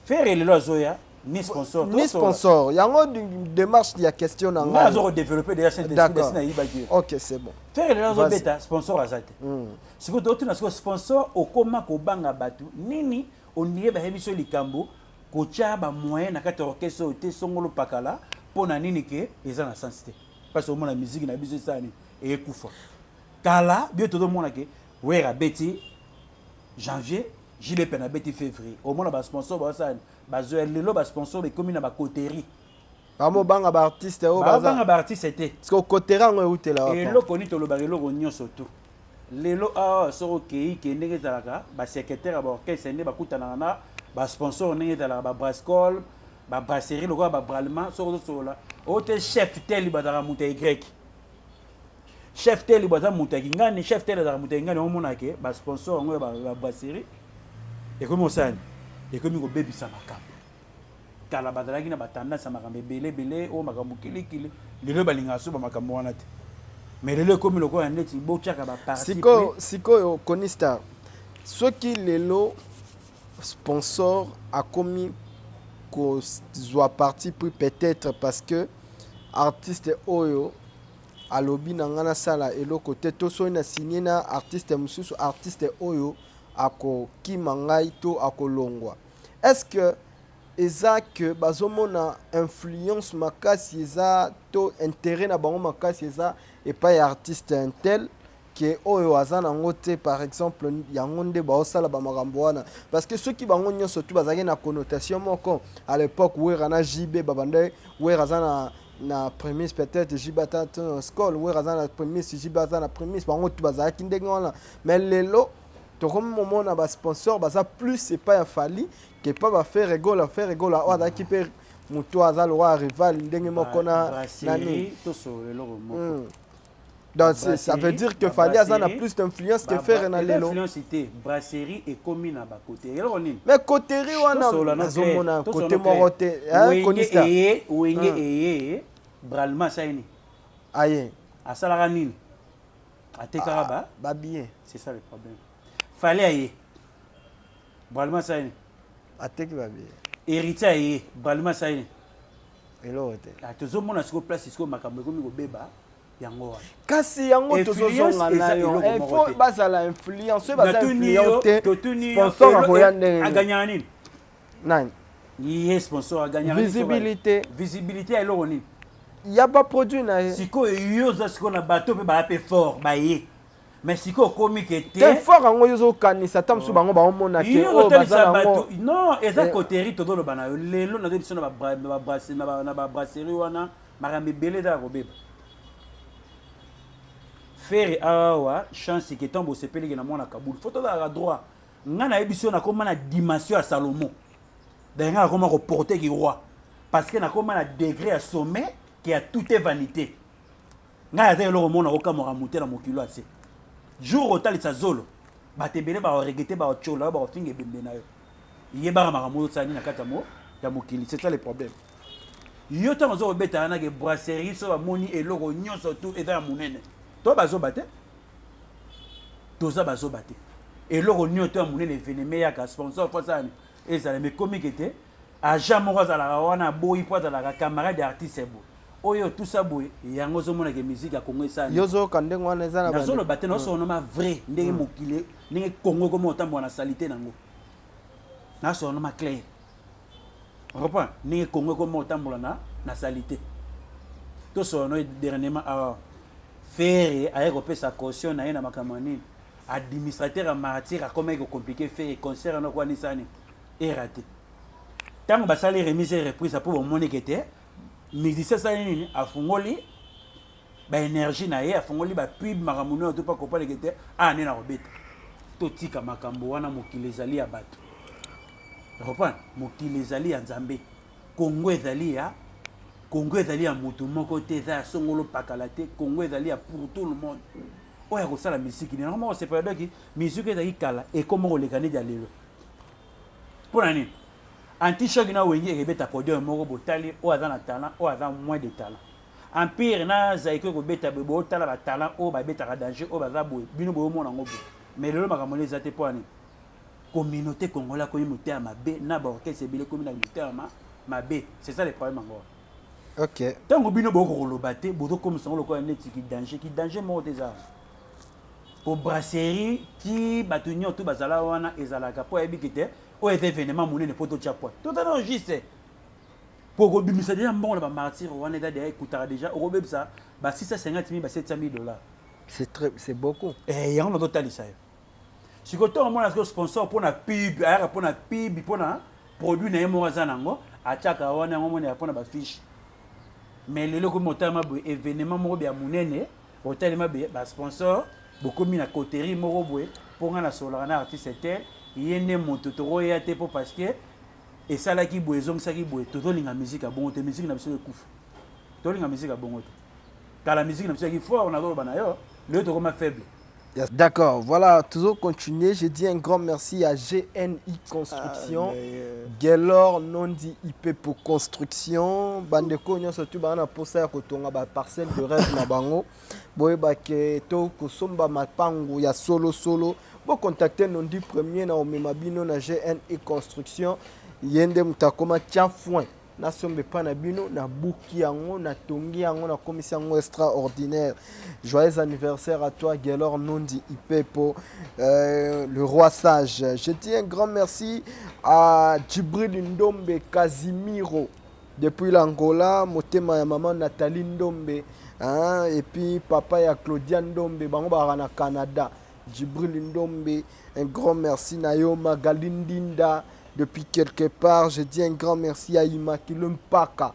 Ferre lelo azoya ni sponsor. Ni sponsor, yango démarche ya question na ngai. Azo kodévelopper déjà Saint-Esprit esi nayibaki yo. Ok, c'est bon. Ferre lelo azobeta, sponsor aza te. Sikoyo totuna, sikoyo sponsor okóma kobanga bato nini? Ondire bayebi so likambo kotya bamoyen na kati ya orchestre oyo te, songolo pakala. Mpo na nini ke eza na sens te? Parce omona musique na biso esala nini, ekufa kala. Bio tozomona ke Wera abeti janvier, JB mpe abeti février, omona basponsor baosala bazoya. Lelo basponsor ekomi na bacoterie. Bamobanga baartiste oyo. Babanga baartiste te. Parce que coterie yango eutela? Eloko nini tolobaka, eloko nyonso tu lelo awa soki okei ke ndenge ezalaka, basecrétaire ya baorchestre nde bakutanaka na basponsor, ndenge ezalaka babrascol, babrasserie lokola babralema. Soki ozosolola oyo te, chef tel bazalaka moto ya y, chef tel baza moto ya kingani, chef tel azalaka moto ya kingani. Omona ke basponsor yango ya babrasserie ekomi kosala, ekomi kobebisa makambo. Kala bazalaki na batendance ya makambo ebele ebele oyo makambo kilikili, lelo balingaka so bamakambo wana te, mais lelo ekomi lokola neti botiaka baparti. Sikoyo, sikoyo Koni Star, soki lelo sponsor akomi kozwa parti pris, peut-être parce que artiste oyo alobi na ngai nasala eloko te, to soki na signe na artiste mosusu, artiste oyo akokima ngai to akolongwa, est ce que eza ke bazomona influence makasi eza to intérêt na bango makasi eza epai ya artiste un tel ke oyo aza nango te, par exemple, yango nde baosala bamakambo wana? Parce que soki bango nyonso tu bazalaki na connotation moko à l'époque, Wera na JB babanda, Wera aza na prémisse, peut-être JB ata na Skol, Wera aza na prémisse, JB aza na prémisse, bango tu bazalaki ndenge wana. Mais lelo tokomi momona basponsor baza plus epai ya Fally ke pa baFerre Gola. Ferre Gola oyo azalaki mpe moto aza lokwa rival ndenge moko na nani. Tosolola eloko moko. Donc ça veut dire que Fally aza na plus d'influence que Ferre na lelo? Influence te, brasserie ekomi na bakote, eloko nini? Mais coterie wana nazomona côté moko te. Konista eye, Wenge eye, Bralima asali nini? Aye. Asalaka nini? Atekaka ba Babillet. C'est ça le problème. Fally aye, Bralima asali nini? Ateki babillet. Héritier aye, Bralima asali nini? Eloko te. Tozomona sikoyo place sikoyo makambo ekomi kobeba, yango wana. Kasi yango tozozonga na yo, faut bazala influence. Soki baza influence te, sponsor akoya ndenge? Aganyaka nini? Nani? Ye sponsor aganyaka visibilité. Visibilité ya eloko nini? Ya baproduit na ye. Sikoyo yo oza sikoyo na bato mpe baya mpe fort baye, mais sikoyo okomi ke te. Te, fort yango yo ozokanisa ata mosusu bango baomona ke oyo baza nango. Non, eza coterie. Tozoloba na yo lelo, nazo biso na babrasserie wana, makambo ebele eza ya kobeba. Ferre awa chance ke ntango bosepeliki na mwana Kabulu, faut tozalaka droit. Ngai nayebi so nakóma na dimension ya Salomo, donc ngai nakóma koporter ki roi. Parce que nakoma na degré ya sommet ke ya tout est vanité. Ngai aza eloko moko nakokamwaka mote na mokili ase. Jour otalisa zolo, bato ebele bakoregete, bakotyola yo, bakofinga ebembe na yo. Yebaka makambo oyo osali na kati ya mokili, c'est ça le problème. Yo ntango oza kobeta wana ke brasserie, so bamoni eloko nyonso tu eza ya monene, to bazoba te, toza bazoba te. Eloko nyonso to ya monene, événement eyaka, sponsor fo asala ezala. Mais komi ke te, agent moko azalaka wana, aboyi mpo azalaka camarade ya artiste boye, oyo tusa boye. Yango ozomonaka musique ya Congo esali. Yo ozoyoka ndenge wana eza na Nazoloba te, nazosoloba vrai ndenge mokili, ndenge Congo ekoma otambola na saleté nango. Nazosoloba clair, reprend ndenge Congo ekoma otambola na saleté. Tosolola no dernièrement awa, Ferre aye kopesa caution na ye na makambo ya nini, administrateur ya Martyr akomaki kocompliquer Ferre, concert wana okwanisani eraté. Ntango basali remise et reprise, mpo bomoni ke te, musicien asali nini? Afungoli baénergie na ye, afungoli bapub, makambo nyonso to mpo akopaleke te a nde na kobeta. Totika makambo wana. Mokili ezali ya bato, reprendre, mokili ezali ya Nzambe. Kongo ezali ya Kongo, ezali ya motu moko te, eza ya songolo pakala te. Kongo ezali ya pour tout le monde. Oyo ya kosala misiki nini, yango moko sepela. Doki misiki ezalaki kala, ekoma koleka neti ya lelo. Mpo na nini? Anti-choc na Wenge ekebeta podium moko, botali oyo aza na talent, oyo aza moins de talent. Empire na Zaiko ekobeta boye, botala batalent oyo babetaka danger, oyo baza boye, bino boyomona yango boye. Mais lelo makambo wana eza te. Mpo na nini? Communauté congolais akomi motema mabe na baorchestre ebele, ekomi na motema mabe. C'est ça le problème yango. Ntango bino bokoki koloba te, bozokomisa yango lokola neti ki danger, ki danger moko te. Eza po brasserie ti bato nyonso bazala wana, ezalaka mpo ayebiki te oyo eza événement monene mpo totya poids. Totala juste po okobimisa deja mbongo na bamartyr wana, eza deja ekutaka deja, okobebisa ba 650 000, ba 700 000 $. C'est très, c'est beaucoup. Eh, yango nazotalisa yo sikoyo. Ntongo omona sikoyo sponsor mpona pub, ayaka mpona pub, mpona produit na ye moko aza nango, atiaka wana yango, monaka mpona bafiche. Mais lelo komi otalama boye, événement moko ya monene, otalema boye basponsor, bokomi na coterie moko boye, mpo ngai nasololaka na artiste te, ye nde moto tokoya te, mpo parce que esalaki boye, ezongisaki boye. Tozolinga musique ya bongo te. Musique na biso ekufa. Tolinga musique ya bongo te. Kala musique na biso yaki fort, nazoloba na yo, lelo tokoma faible. Yes. D'accord, voilà, toujours continuer. Je dis un grand merci à GNI Construction, ah, Gelor Nondi IP pour Construction, Bandeko nyonso tu bana posa ya kotonga ba parcelle de rêve na bango. Boyeba ke to kosomba mapangu ya solo solo. Bo contacter Nondi premier na omema bino na GNI Construction. Yende mutakoma tia foin. Nasomba epai na bino, nabuki yango, natongi yango, nakomisi yango extraordinaire. Joyeux anniversaire à toi, Gelor Nondi Ipepo, le roi sage. Je dis un grand merci à Djibril Ndombe Casimiro depuis l'Angola, motema ya maman Nathalie Ndombe, hein, et puis papa ya Claudia Ndombe, bango baka na Canada. Djibril Ndombe, un grand merci. Nayo Magali Ndinda depuis quelque part, je dis un grand merci à Immaculée Mpaka,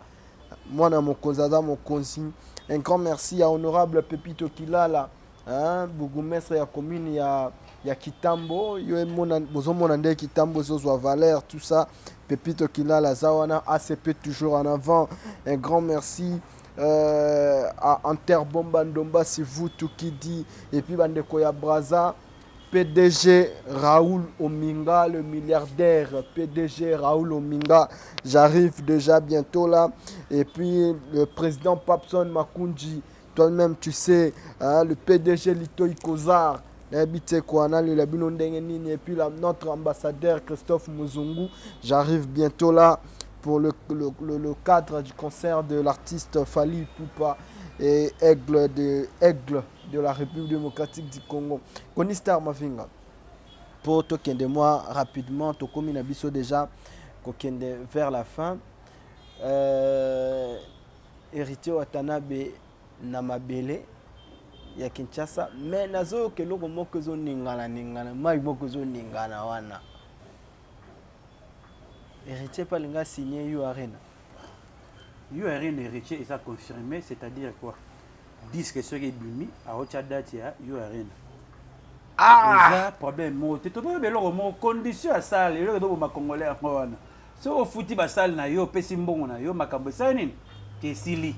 mwana mokonzi aza mokonzi. Un grand merci à honorable Pepito Kilala, hein, bourgmestre ya commune ya Kitambo. Yo emona, bozomona nde Kitambo ezozwa valeur, tout ça. Pepito Kilala aza wana, ACP toujours en avant. Un grand merci à Anter Bomba Ndomba Sivutu qui dit, et puis bandeko ya Braza, PDG Raoul Ominga, le milliardaire PDG Raoul Ominga, j'arrive déjà bientôt là. Et puis le président Papson Makunji, toi-même tu sais, hein, le PDG Litoy Kozar, nayebi te kwa nalela bino ndenge nini. Et puis là, notre ambassadeur Christophe Muzungu, j'arrive bientôt là pour le cadre du concert de l'artiste Fally Ipupa et Aigle de la République démocratique du Congo. Koni Star Mavinga, pour tokende moi rapidement, tokomi na biso déjà kokende vers la fin. Héritier Watanabe na mabele ya Kinshasa, mais nazoyoka eloko moko ezoningana ningana, mai moko ezoningana wana. Héritier mpe alingi asigne U Arena. U Arena, Héritier eza confirmé, c'est-à-dire quoi? Disque soki ebimi, aotya date ya U Arena. Eza problème moko te. Totoyeba eloko moko, condition ya sale, eloko ezoboma Congolais yango wana. Soki ofuti basale na yo, opesi mbongo na yo, makambo esali nini? Esili.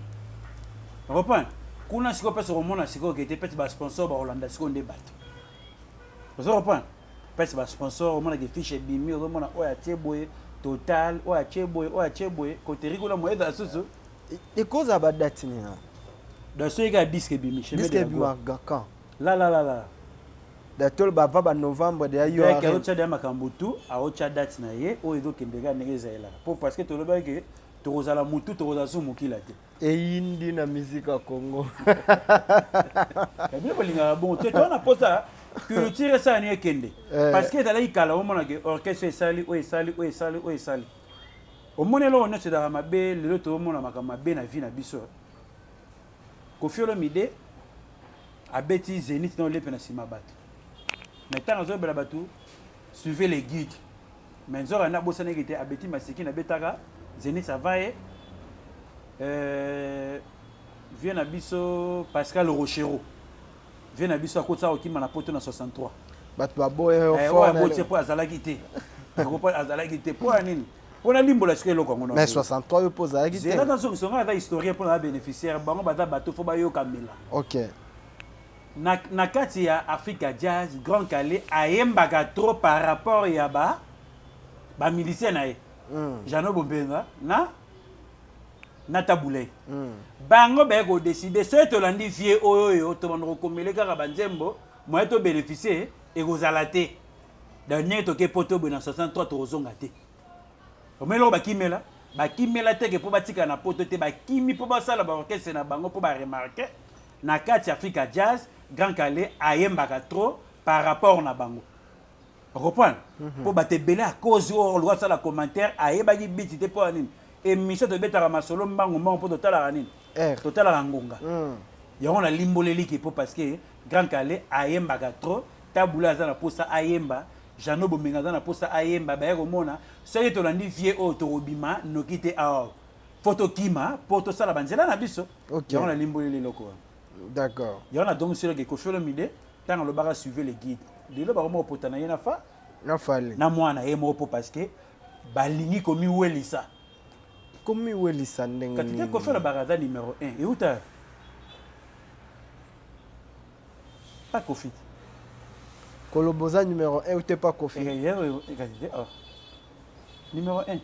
Comprendre? Kuna sikoyo pese okomona sikoyo kete pese ba sponsor bakolanda sikoyo nde bato. Ozo comprendre? Pese ba sponsor omona ke fiche ebimi, ozomona oyo atie boye, total, oyo atie boye, oyo atie boye, koteri kuna moye ezala susu. Ekozala ba date nini? Donc soki kaka disque ebimi, chemin de la gloire. Disque ebimaka quand? La la la la. Datol bava ba novembre deja yo arrête. Aotya deja makambo tout, aotya date na ye oyo ezokende kaka ndenge ezalelaka. Po parce que tolobaki ke tokozala mutu tokozala su mokila te. Eyindi na musique ya Congo. Bino bolingaka bongo te to na posa culture esala ni ekende. Eh. Parce que ezalaki kala omona ke orchestre esali oyo esali oyo esali oyo esali. Omoni eloko nyonso ezalaka mabe lelo toomona makambo mabe na vie na biso. Koffi Olomide abeti Zenith na olepe na sima bato. Mais ntango azobela bato suivez les guides. Mais nzoka nde abosanaki te abeti masiki na betaka Zenith avant ye euh, vieux na biso Pascal Rochero. Vieux na biso akotisa kokima na poto na 63. Bato baboya yo eh, fort. Oyo aboti mpo azalaki te. Azalaki te mpo ya nini? Mpo nalimbola sikoyo eloko yango. Mais 63 yo mpo ozalaki te. Zela nazongisa ngai aza historien mpo na bénéficiaire bango baza bato fo bayokamela. Ok. Na, na kati ya Africa Jazz Grand Kallé ayembaka trop par rapport ya ba ba musicien na ye. Mm. Jeannot Bombenga na na Tabu Ley. Mm. Bango baye ko décider soki tolandi vieux oyo oyo tobanda kokomele kaka banzembo moyen to bénéficier ekozala te. Donc ndenge toke poto boye na 63 tokozonga te. Omoni eloko bakimela? Bakimela te ke mpo batikala na poto te, bakimi mpo basala ba orchestre na bango mpo ba remarquer na kati ya Africa Jazz, Grand Kallé ayembaka trop par rapport na bango. Ocomprendre? Mpo bato ebele à cause oyo oluka asala commentaire ayebaki biti te mpo ya nini? Émission tobetaka masolo mbangu mbangu mpo totalaka nini? Totalaka ngonga. Yango nalimboleli ke mpo parce que Grand Kallé ayembaka trop, Tabu Ley aza na posa ayemba, Jeannot Bomenga aza na posa ayemba, baye komona soki tolandi vieux oyo tokobima noki te awa. Faut tokima po tosala ba nzela na biso. Okay. Yango nalimboleli eloko wana. D'accord. Yango nadongisi eloko Koffi Olomide ntango alobaka suivez le guide. Lelo bakoma kopota na ye na fa na Fally. Na mwana ye moko po parce que balingi komiwelisa. Komiwelisa ndenge Kati te Koffi alobaka aza numéro 1. Euta pas Koffi. Koloba oza numéro 1 ou te pas Koffi. Oh. Numéro 1.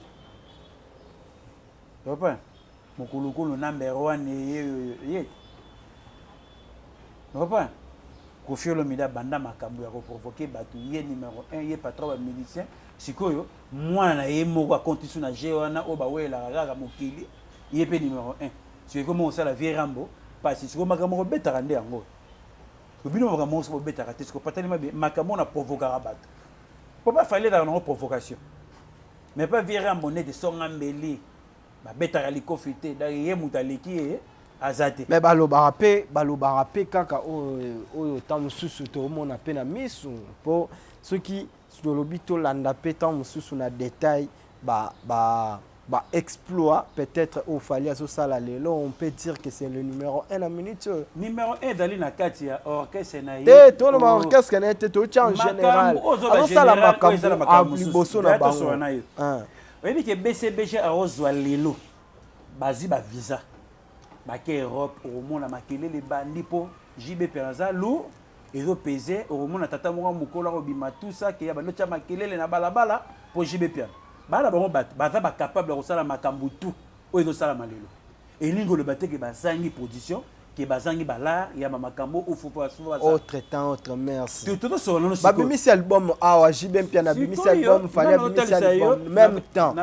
Papa, mokulukulu number 1 ye ye. Papa, Koffi Olomide abanda makambo ya koprovoke bato ye numéro 1 ye patron ba musicien sikoyo mwana na ye moko akonti su na jeu wana oyo bawelelaka kaka mokili ye mpe numéro 1 sikoyo ekomi kosala vieux Rambo pasi sikoyo makambo kobetaka nde yango bino makambo nyonso bobetaka te sikoyo patali mabe makambo na provokaka bato po bafali ezalaka nango provocation mais pas vieux Rambo neti songa mbeli babetaka likofi te donc ye moto aleki ye aza te. Mais balobaka pe balobaka pe kaka oyo oyo ntango mosusu toomona pe na misu po soki tolobi tolanda pe ntango mosusu na detail ba ba ba exploit peut-être oyo Fally azosala lelo on peut dire que c'est le numéro 1 na minute oyo. Numéro 1 ezali na kati ya orchestre na ye. Te toloba orchestre na ye te totya en général azosala makambo liboso na bango. Oyebi ke BCBG aozwa lelo bazwi ba visa bake Europe okomona makelele ebandi mpo JB mpe aza lourd ezo pese okomona tata moko mokolo akobima tout ça ke ya bando tya makelele na balabala mpo JB Mpiana bana bango bato baza ba capable ya kosala makambo tout oyo ezosalama lelo elingi koloba te ke bazangi production ke bazangi balar ya makambo autre temps autre merci babimisi album awa JB Mpiana abimisi album Fally abimisi album même temps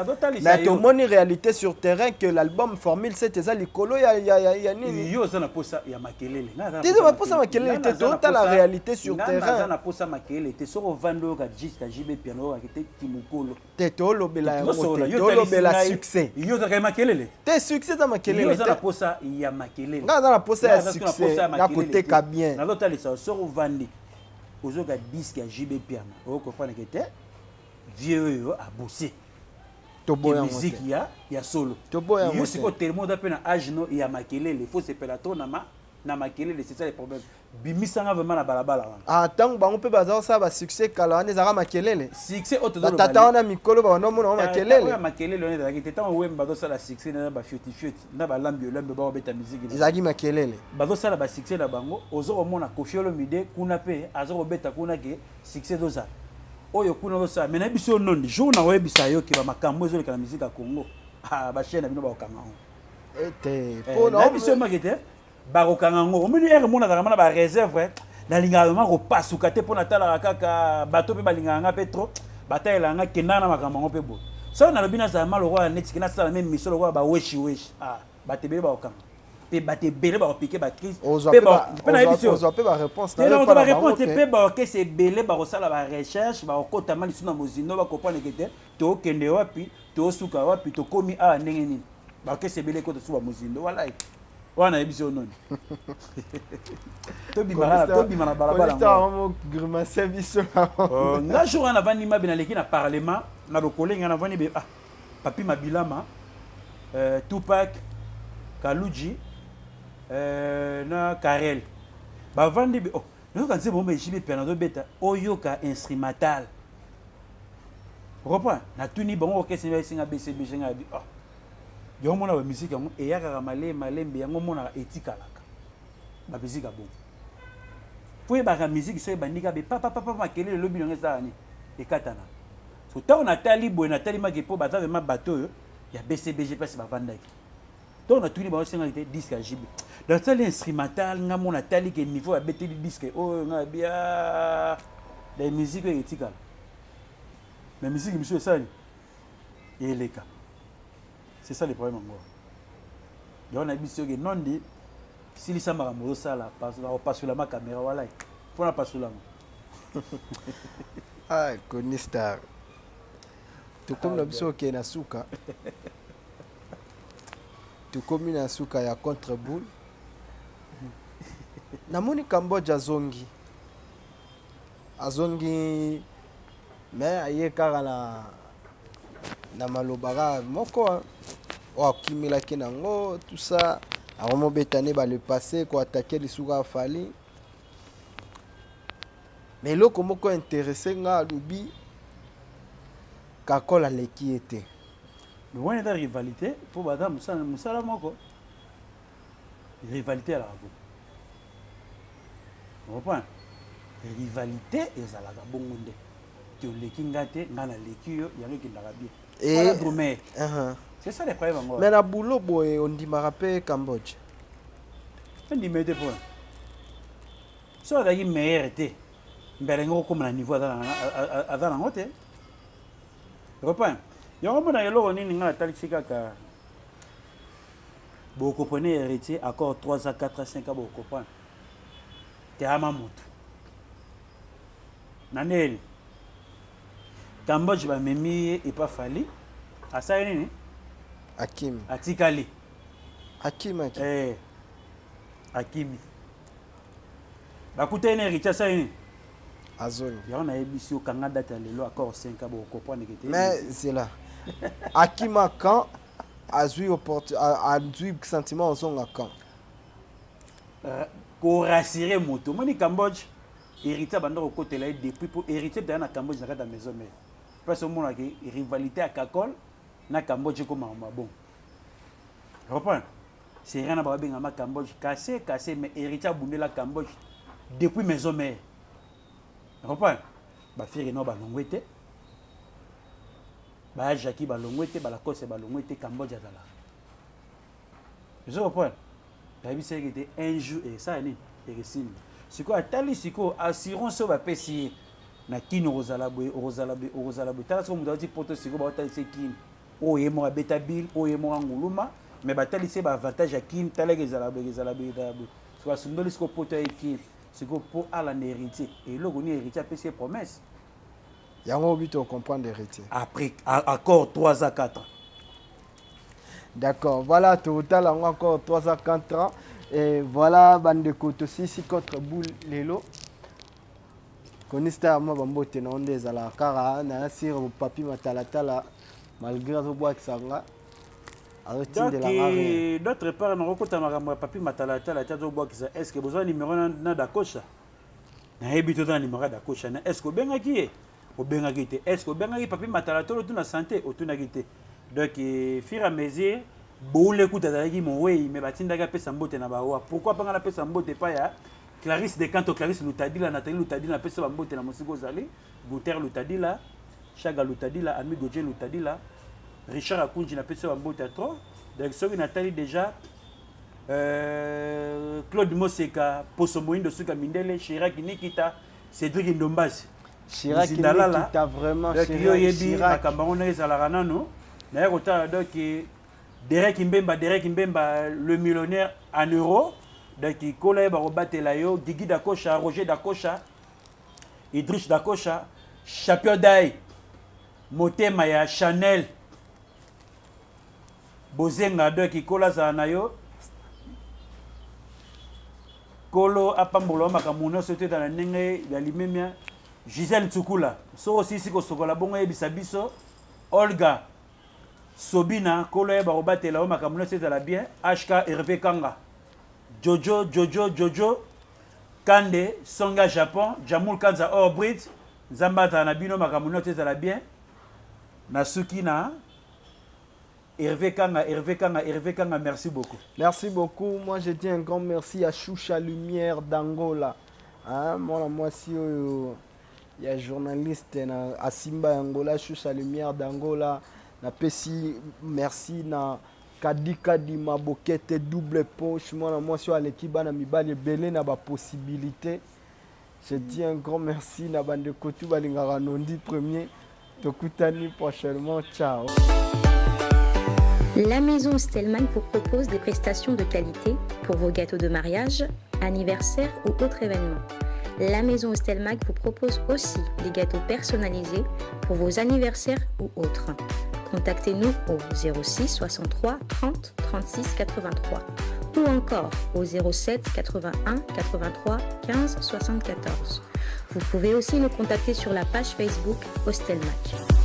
mais tomoni réalité sur terrain que l'album Formule 7 eza likolo ya, ya, ya, ya nini yo oza na posa ya makelele te eza posa makelele te totala réalité sur terrain naza na posa makelele te soki ovandi oyoka jusqu'à JB Mpiana oyokaki te kimokolo te tolobela yango te tolobela succès yo ozalaka ya makelele te succès eza makelele yo oza na posa ya makelele nga aza na posa ya succès na koteka bien nazotalisa soki ovandi ozoyoka disque ya JB Mpiana okokomprendre ke te vieux oyo abose musique ya ya solo yo sikoyo tellement oza mpe na age no ya makelele faut sepela trop na ma. Na makelele, c'est ça le problème. Bimisanga vraiment na balabala wana. Ah, ntango bango mpe baza kosala basuccès kala wana, ezalaka makelele. Succès oyo batata wana mikolo babanda omona bango makelele. Oyo makelele wana ezalaki te. Ntango Wemba bazosala succès na bafiotifioti na balambi olambi, bakobeta miziki. Ezalaki makelele. Bazosala basuccès na bango. Oza komona Koffi Olomide kuna mpe aza kobeta kuna ke succès ezozala oyo kuna ozosala. Mais nayebi so nondi jour na oyebisa yo ke bamakambo ezoleka na musique ya Congo, bachaine na bino bakokanga yango. Te. Nayebi so maki te, bakokanga yango. Omoni ere mona azalaka na baréserve. Nalingaka vraiment kopasuka te mpo natalaka kaka bato mpe balingaka nga mpe trop, batalelaka nga kendaka na makambo yango mpe boye. Soki nalobi nazala ma lokola neti ke nasala me mission lokola baweshi weshi, ah, bato ebele bakokanga mpe bato ebele bakopike bacrise. Mpe nayebi so mpe baréponse. Baréponse mpe baorchestre ebele bakosala barecherche, bakokotama lisusu na mozindo, bakocomprendre ke te, tokende wapi, tosuka wapi, tokomi awa ndenge nini. Baorchestre ebele ekota su bamozindo. Walai, wana nayebi so noni tobima na balabala. Grimace biso. Nga jour wana navandi mabe, naleki na parlement na lokole. Nga navandi be, ah, Papi Mabilama, Tupac Kaluji, na Karel bavandi be. Oh, nayoka nzembo moko ejibi mpe nazobeta, oyoka instrumental, reprend. Natuni bango orchestre baesinga BCBG. Nga bi, oh, yango mona bamusike yango eyakaka malembe malembe, yango monaka etikalaka bamusike ya bongo. Po oyebaka musike soki ebandi kaka bepapapapa makelele, elobi nango ezalaka nini, ekatana. So ntango natali boye, natali maki mpo baza vraiment bato oyo ya BCBG mpasi bavandaki. Ntango natuni bango, esengaki te disque ya JB, natali instrumental, nga mo natali ke niveau abeteli disque oyo, nga bia da musique oyo etikala. Mais musique mosusu esali eleka. C'est ça le problème yango. Yango nayebi soki nondi silisa makambo ozosala, opasulama caméra walai mpona pasulama. Ah, Koni Star, tokomi na biso okende na suka. Tokomi na suka ya contre boule. Namoni Cambodge azongi, azongi, mais aye kaka na maloba kaka moko oyo akimelaki nango. Tout ça akomobeta ne bale passé koattaquer lisuka aFally. Mais eloko moko intéressé nga, alobi Kakol aleki ye te. Wana eza rivalité mpo baza mosala moko. Rivalité ezalaka bongo, comprendre? Rivalité ezalaka bongo nde te oleki nga te, nga naleki yo, yango ekendaka bien. Voilà, drummer. C'est ça le problème yango. Mais na boulot boye, ondimaka mpe Cambodge? Ondima ete mpona so azalaki meilleur te, mbe alingi kokóma na niveau aza nango te. Reprend yango mona eloko nini ngai natalisi kaka. Bokocomprendre Héritier accord 3 à 4 à 5 ans, bokocomprendre te ama motu na ndeni. Cambodge bamemi ye epa Fally, asali nini? Akimi. Atikali. Akimaki. Eh, akimi, bakutani na Héritier, asali nini? Azongi. Yango nayebisi yo, kanga date ya lelo, accord 5 ans, bokocomprendre ke te. Mais c'est là akima quand azwi azwi sentiment ozonga quand? Korassurer moto, omoni Cambodge, Héritier abanda kokotela ye depuis, mpo Héritier daya na Cambodge na kati ya maison mère. Place omonaki rivalité ya Kakol na Cambodge ekomaka mabongo, reprendre, c'est rien na babengama Cambodge cassé cassé. Mais Héritier abundela Cambodge depuis maison mère, reprendre. Bafiri no balongwe te, baya Jaki balongwe te, balakose balongwe te. Cambodge azalaka, ozo comprendre? Nayebisaki te, un jour esala nini, ekesimba. Sikoyo atali sikoyo assurance oyo bapesi ye na Kini, okozala boye, okozala boye, okozala boye. Tala sikoyo moto auti Poto, sikoyo baotalisa ye Kini oyo ye moko abeta bile, oyo ye moko anguluma, mais batalisi ye baavantage ya Kini. Talaki ezala boye, ezala boye, ezala boye. Sikoyo asundoli sikoyo Poto, aye Kini sikoyo mpo alanda Héritier. Eloko nini Héritier apesi ye promesse? Yango obi tocomprendre Héritier. Après accord 3 à 4 ans. D'accord, voilà, totala yango encore 3 à 4 ans. Et voilà, bandeko, tosisi contre boule lelo. Koni Star, mwa bambote na nde ezalaka kaka na sire papi matalatala, malgré azobwakisa nga. Donc d'autre part, nakokota makambo ya Papi Matalatala te, azobwakisa. Est ce que bozwa numéro na Dakosha? Nayebi te, oza na numéro ya Dakosha na, est ce que obengaki ye? Obengaki te. Est ce que obengaki Papi Matalatala, otuna santé? Otunaki te. Donc fur à mesure boule kuta azalaki mowei, mais batindaki apesa mbote na bawa. Pourquoi mpanga napesa mbote epai ya Clarisse de Canto, Clarisse Lutadila, Nathalie Lutadila? Napesa bambote na mosika ozali, Guter Lutadila, Chaga Lutadila, Amigo J Lutadila, Richard Akunji, napesi bambote ya trop. Donc soki natali déjà Claude Moseka, Poso Moyindo, Suka Mindele, Chirac Nikita, Cédric Ndombasi. Chirac Nikita, vraiment. Donc yo oyebi makambo yango ndenge ezalaka. Nano naye kotala, donc Derek Mbemba, Derek Mbemba, le millionnaire en euro. Donc kola yeba kobatela yo. Gigi Dakosha, Roger Dakosha, Idrish Dakosha, champion dai motema ya Chanel Bozenga. Donc kola azala na yo, kolo apambola makambo nyonso te na ndenge ya limemia. Gisele Ntsukula, soki osilisi kosokola bongo, oyebisa biso. Olga Sobina, kolo yeba kobatela yo, makambo nyonso ezala bien. HK Hervé Kanga, Jojo Jojo Jojo Kande Songa, Japon, Jamul Kanza, Orbrit, Nzambe azala na bino, makambo nyonso ezala bien. Nasuki na Hervé Kanga, Hervé Kanga, Hervé Kanga, merci beaucoup. Merci beaucoup. Moi, je dis un grand merci à Choucha Lumière d'Angola. Hein, moi, moi, si il y a journaliste na Asimba Angola, Choucha Lumière d'Angola. Na pesi merci na Kadi Kadi Mabokete double poche. Moi, moi, si l'équipe na mibali belé na ba possibilité. Je dis un grand merci na bande kotu balingaka Nondi premier. Tokutani prochainement. Ciao. La maison Stellman vous propose des prestations de qualité pour vos gâteaux de mariage, anniversaire ou autres événements. La maison Stelmag vous propose aussi des gâteaux personnalisés pour vos anniversaires ou autres. Contactez-nous au 06 63 30 36 83 ou encore au 07 81 83 15 74. Vous pouvez aussi nous contacter sur la page Facebook Hostelmac.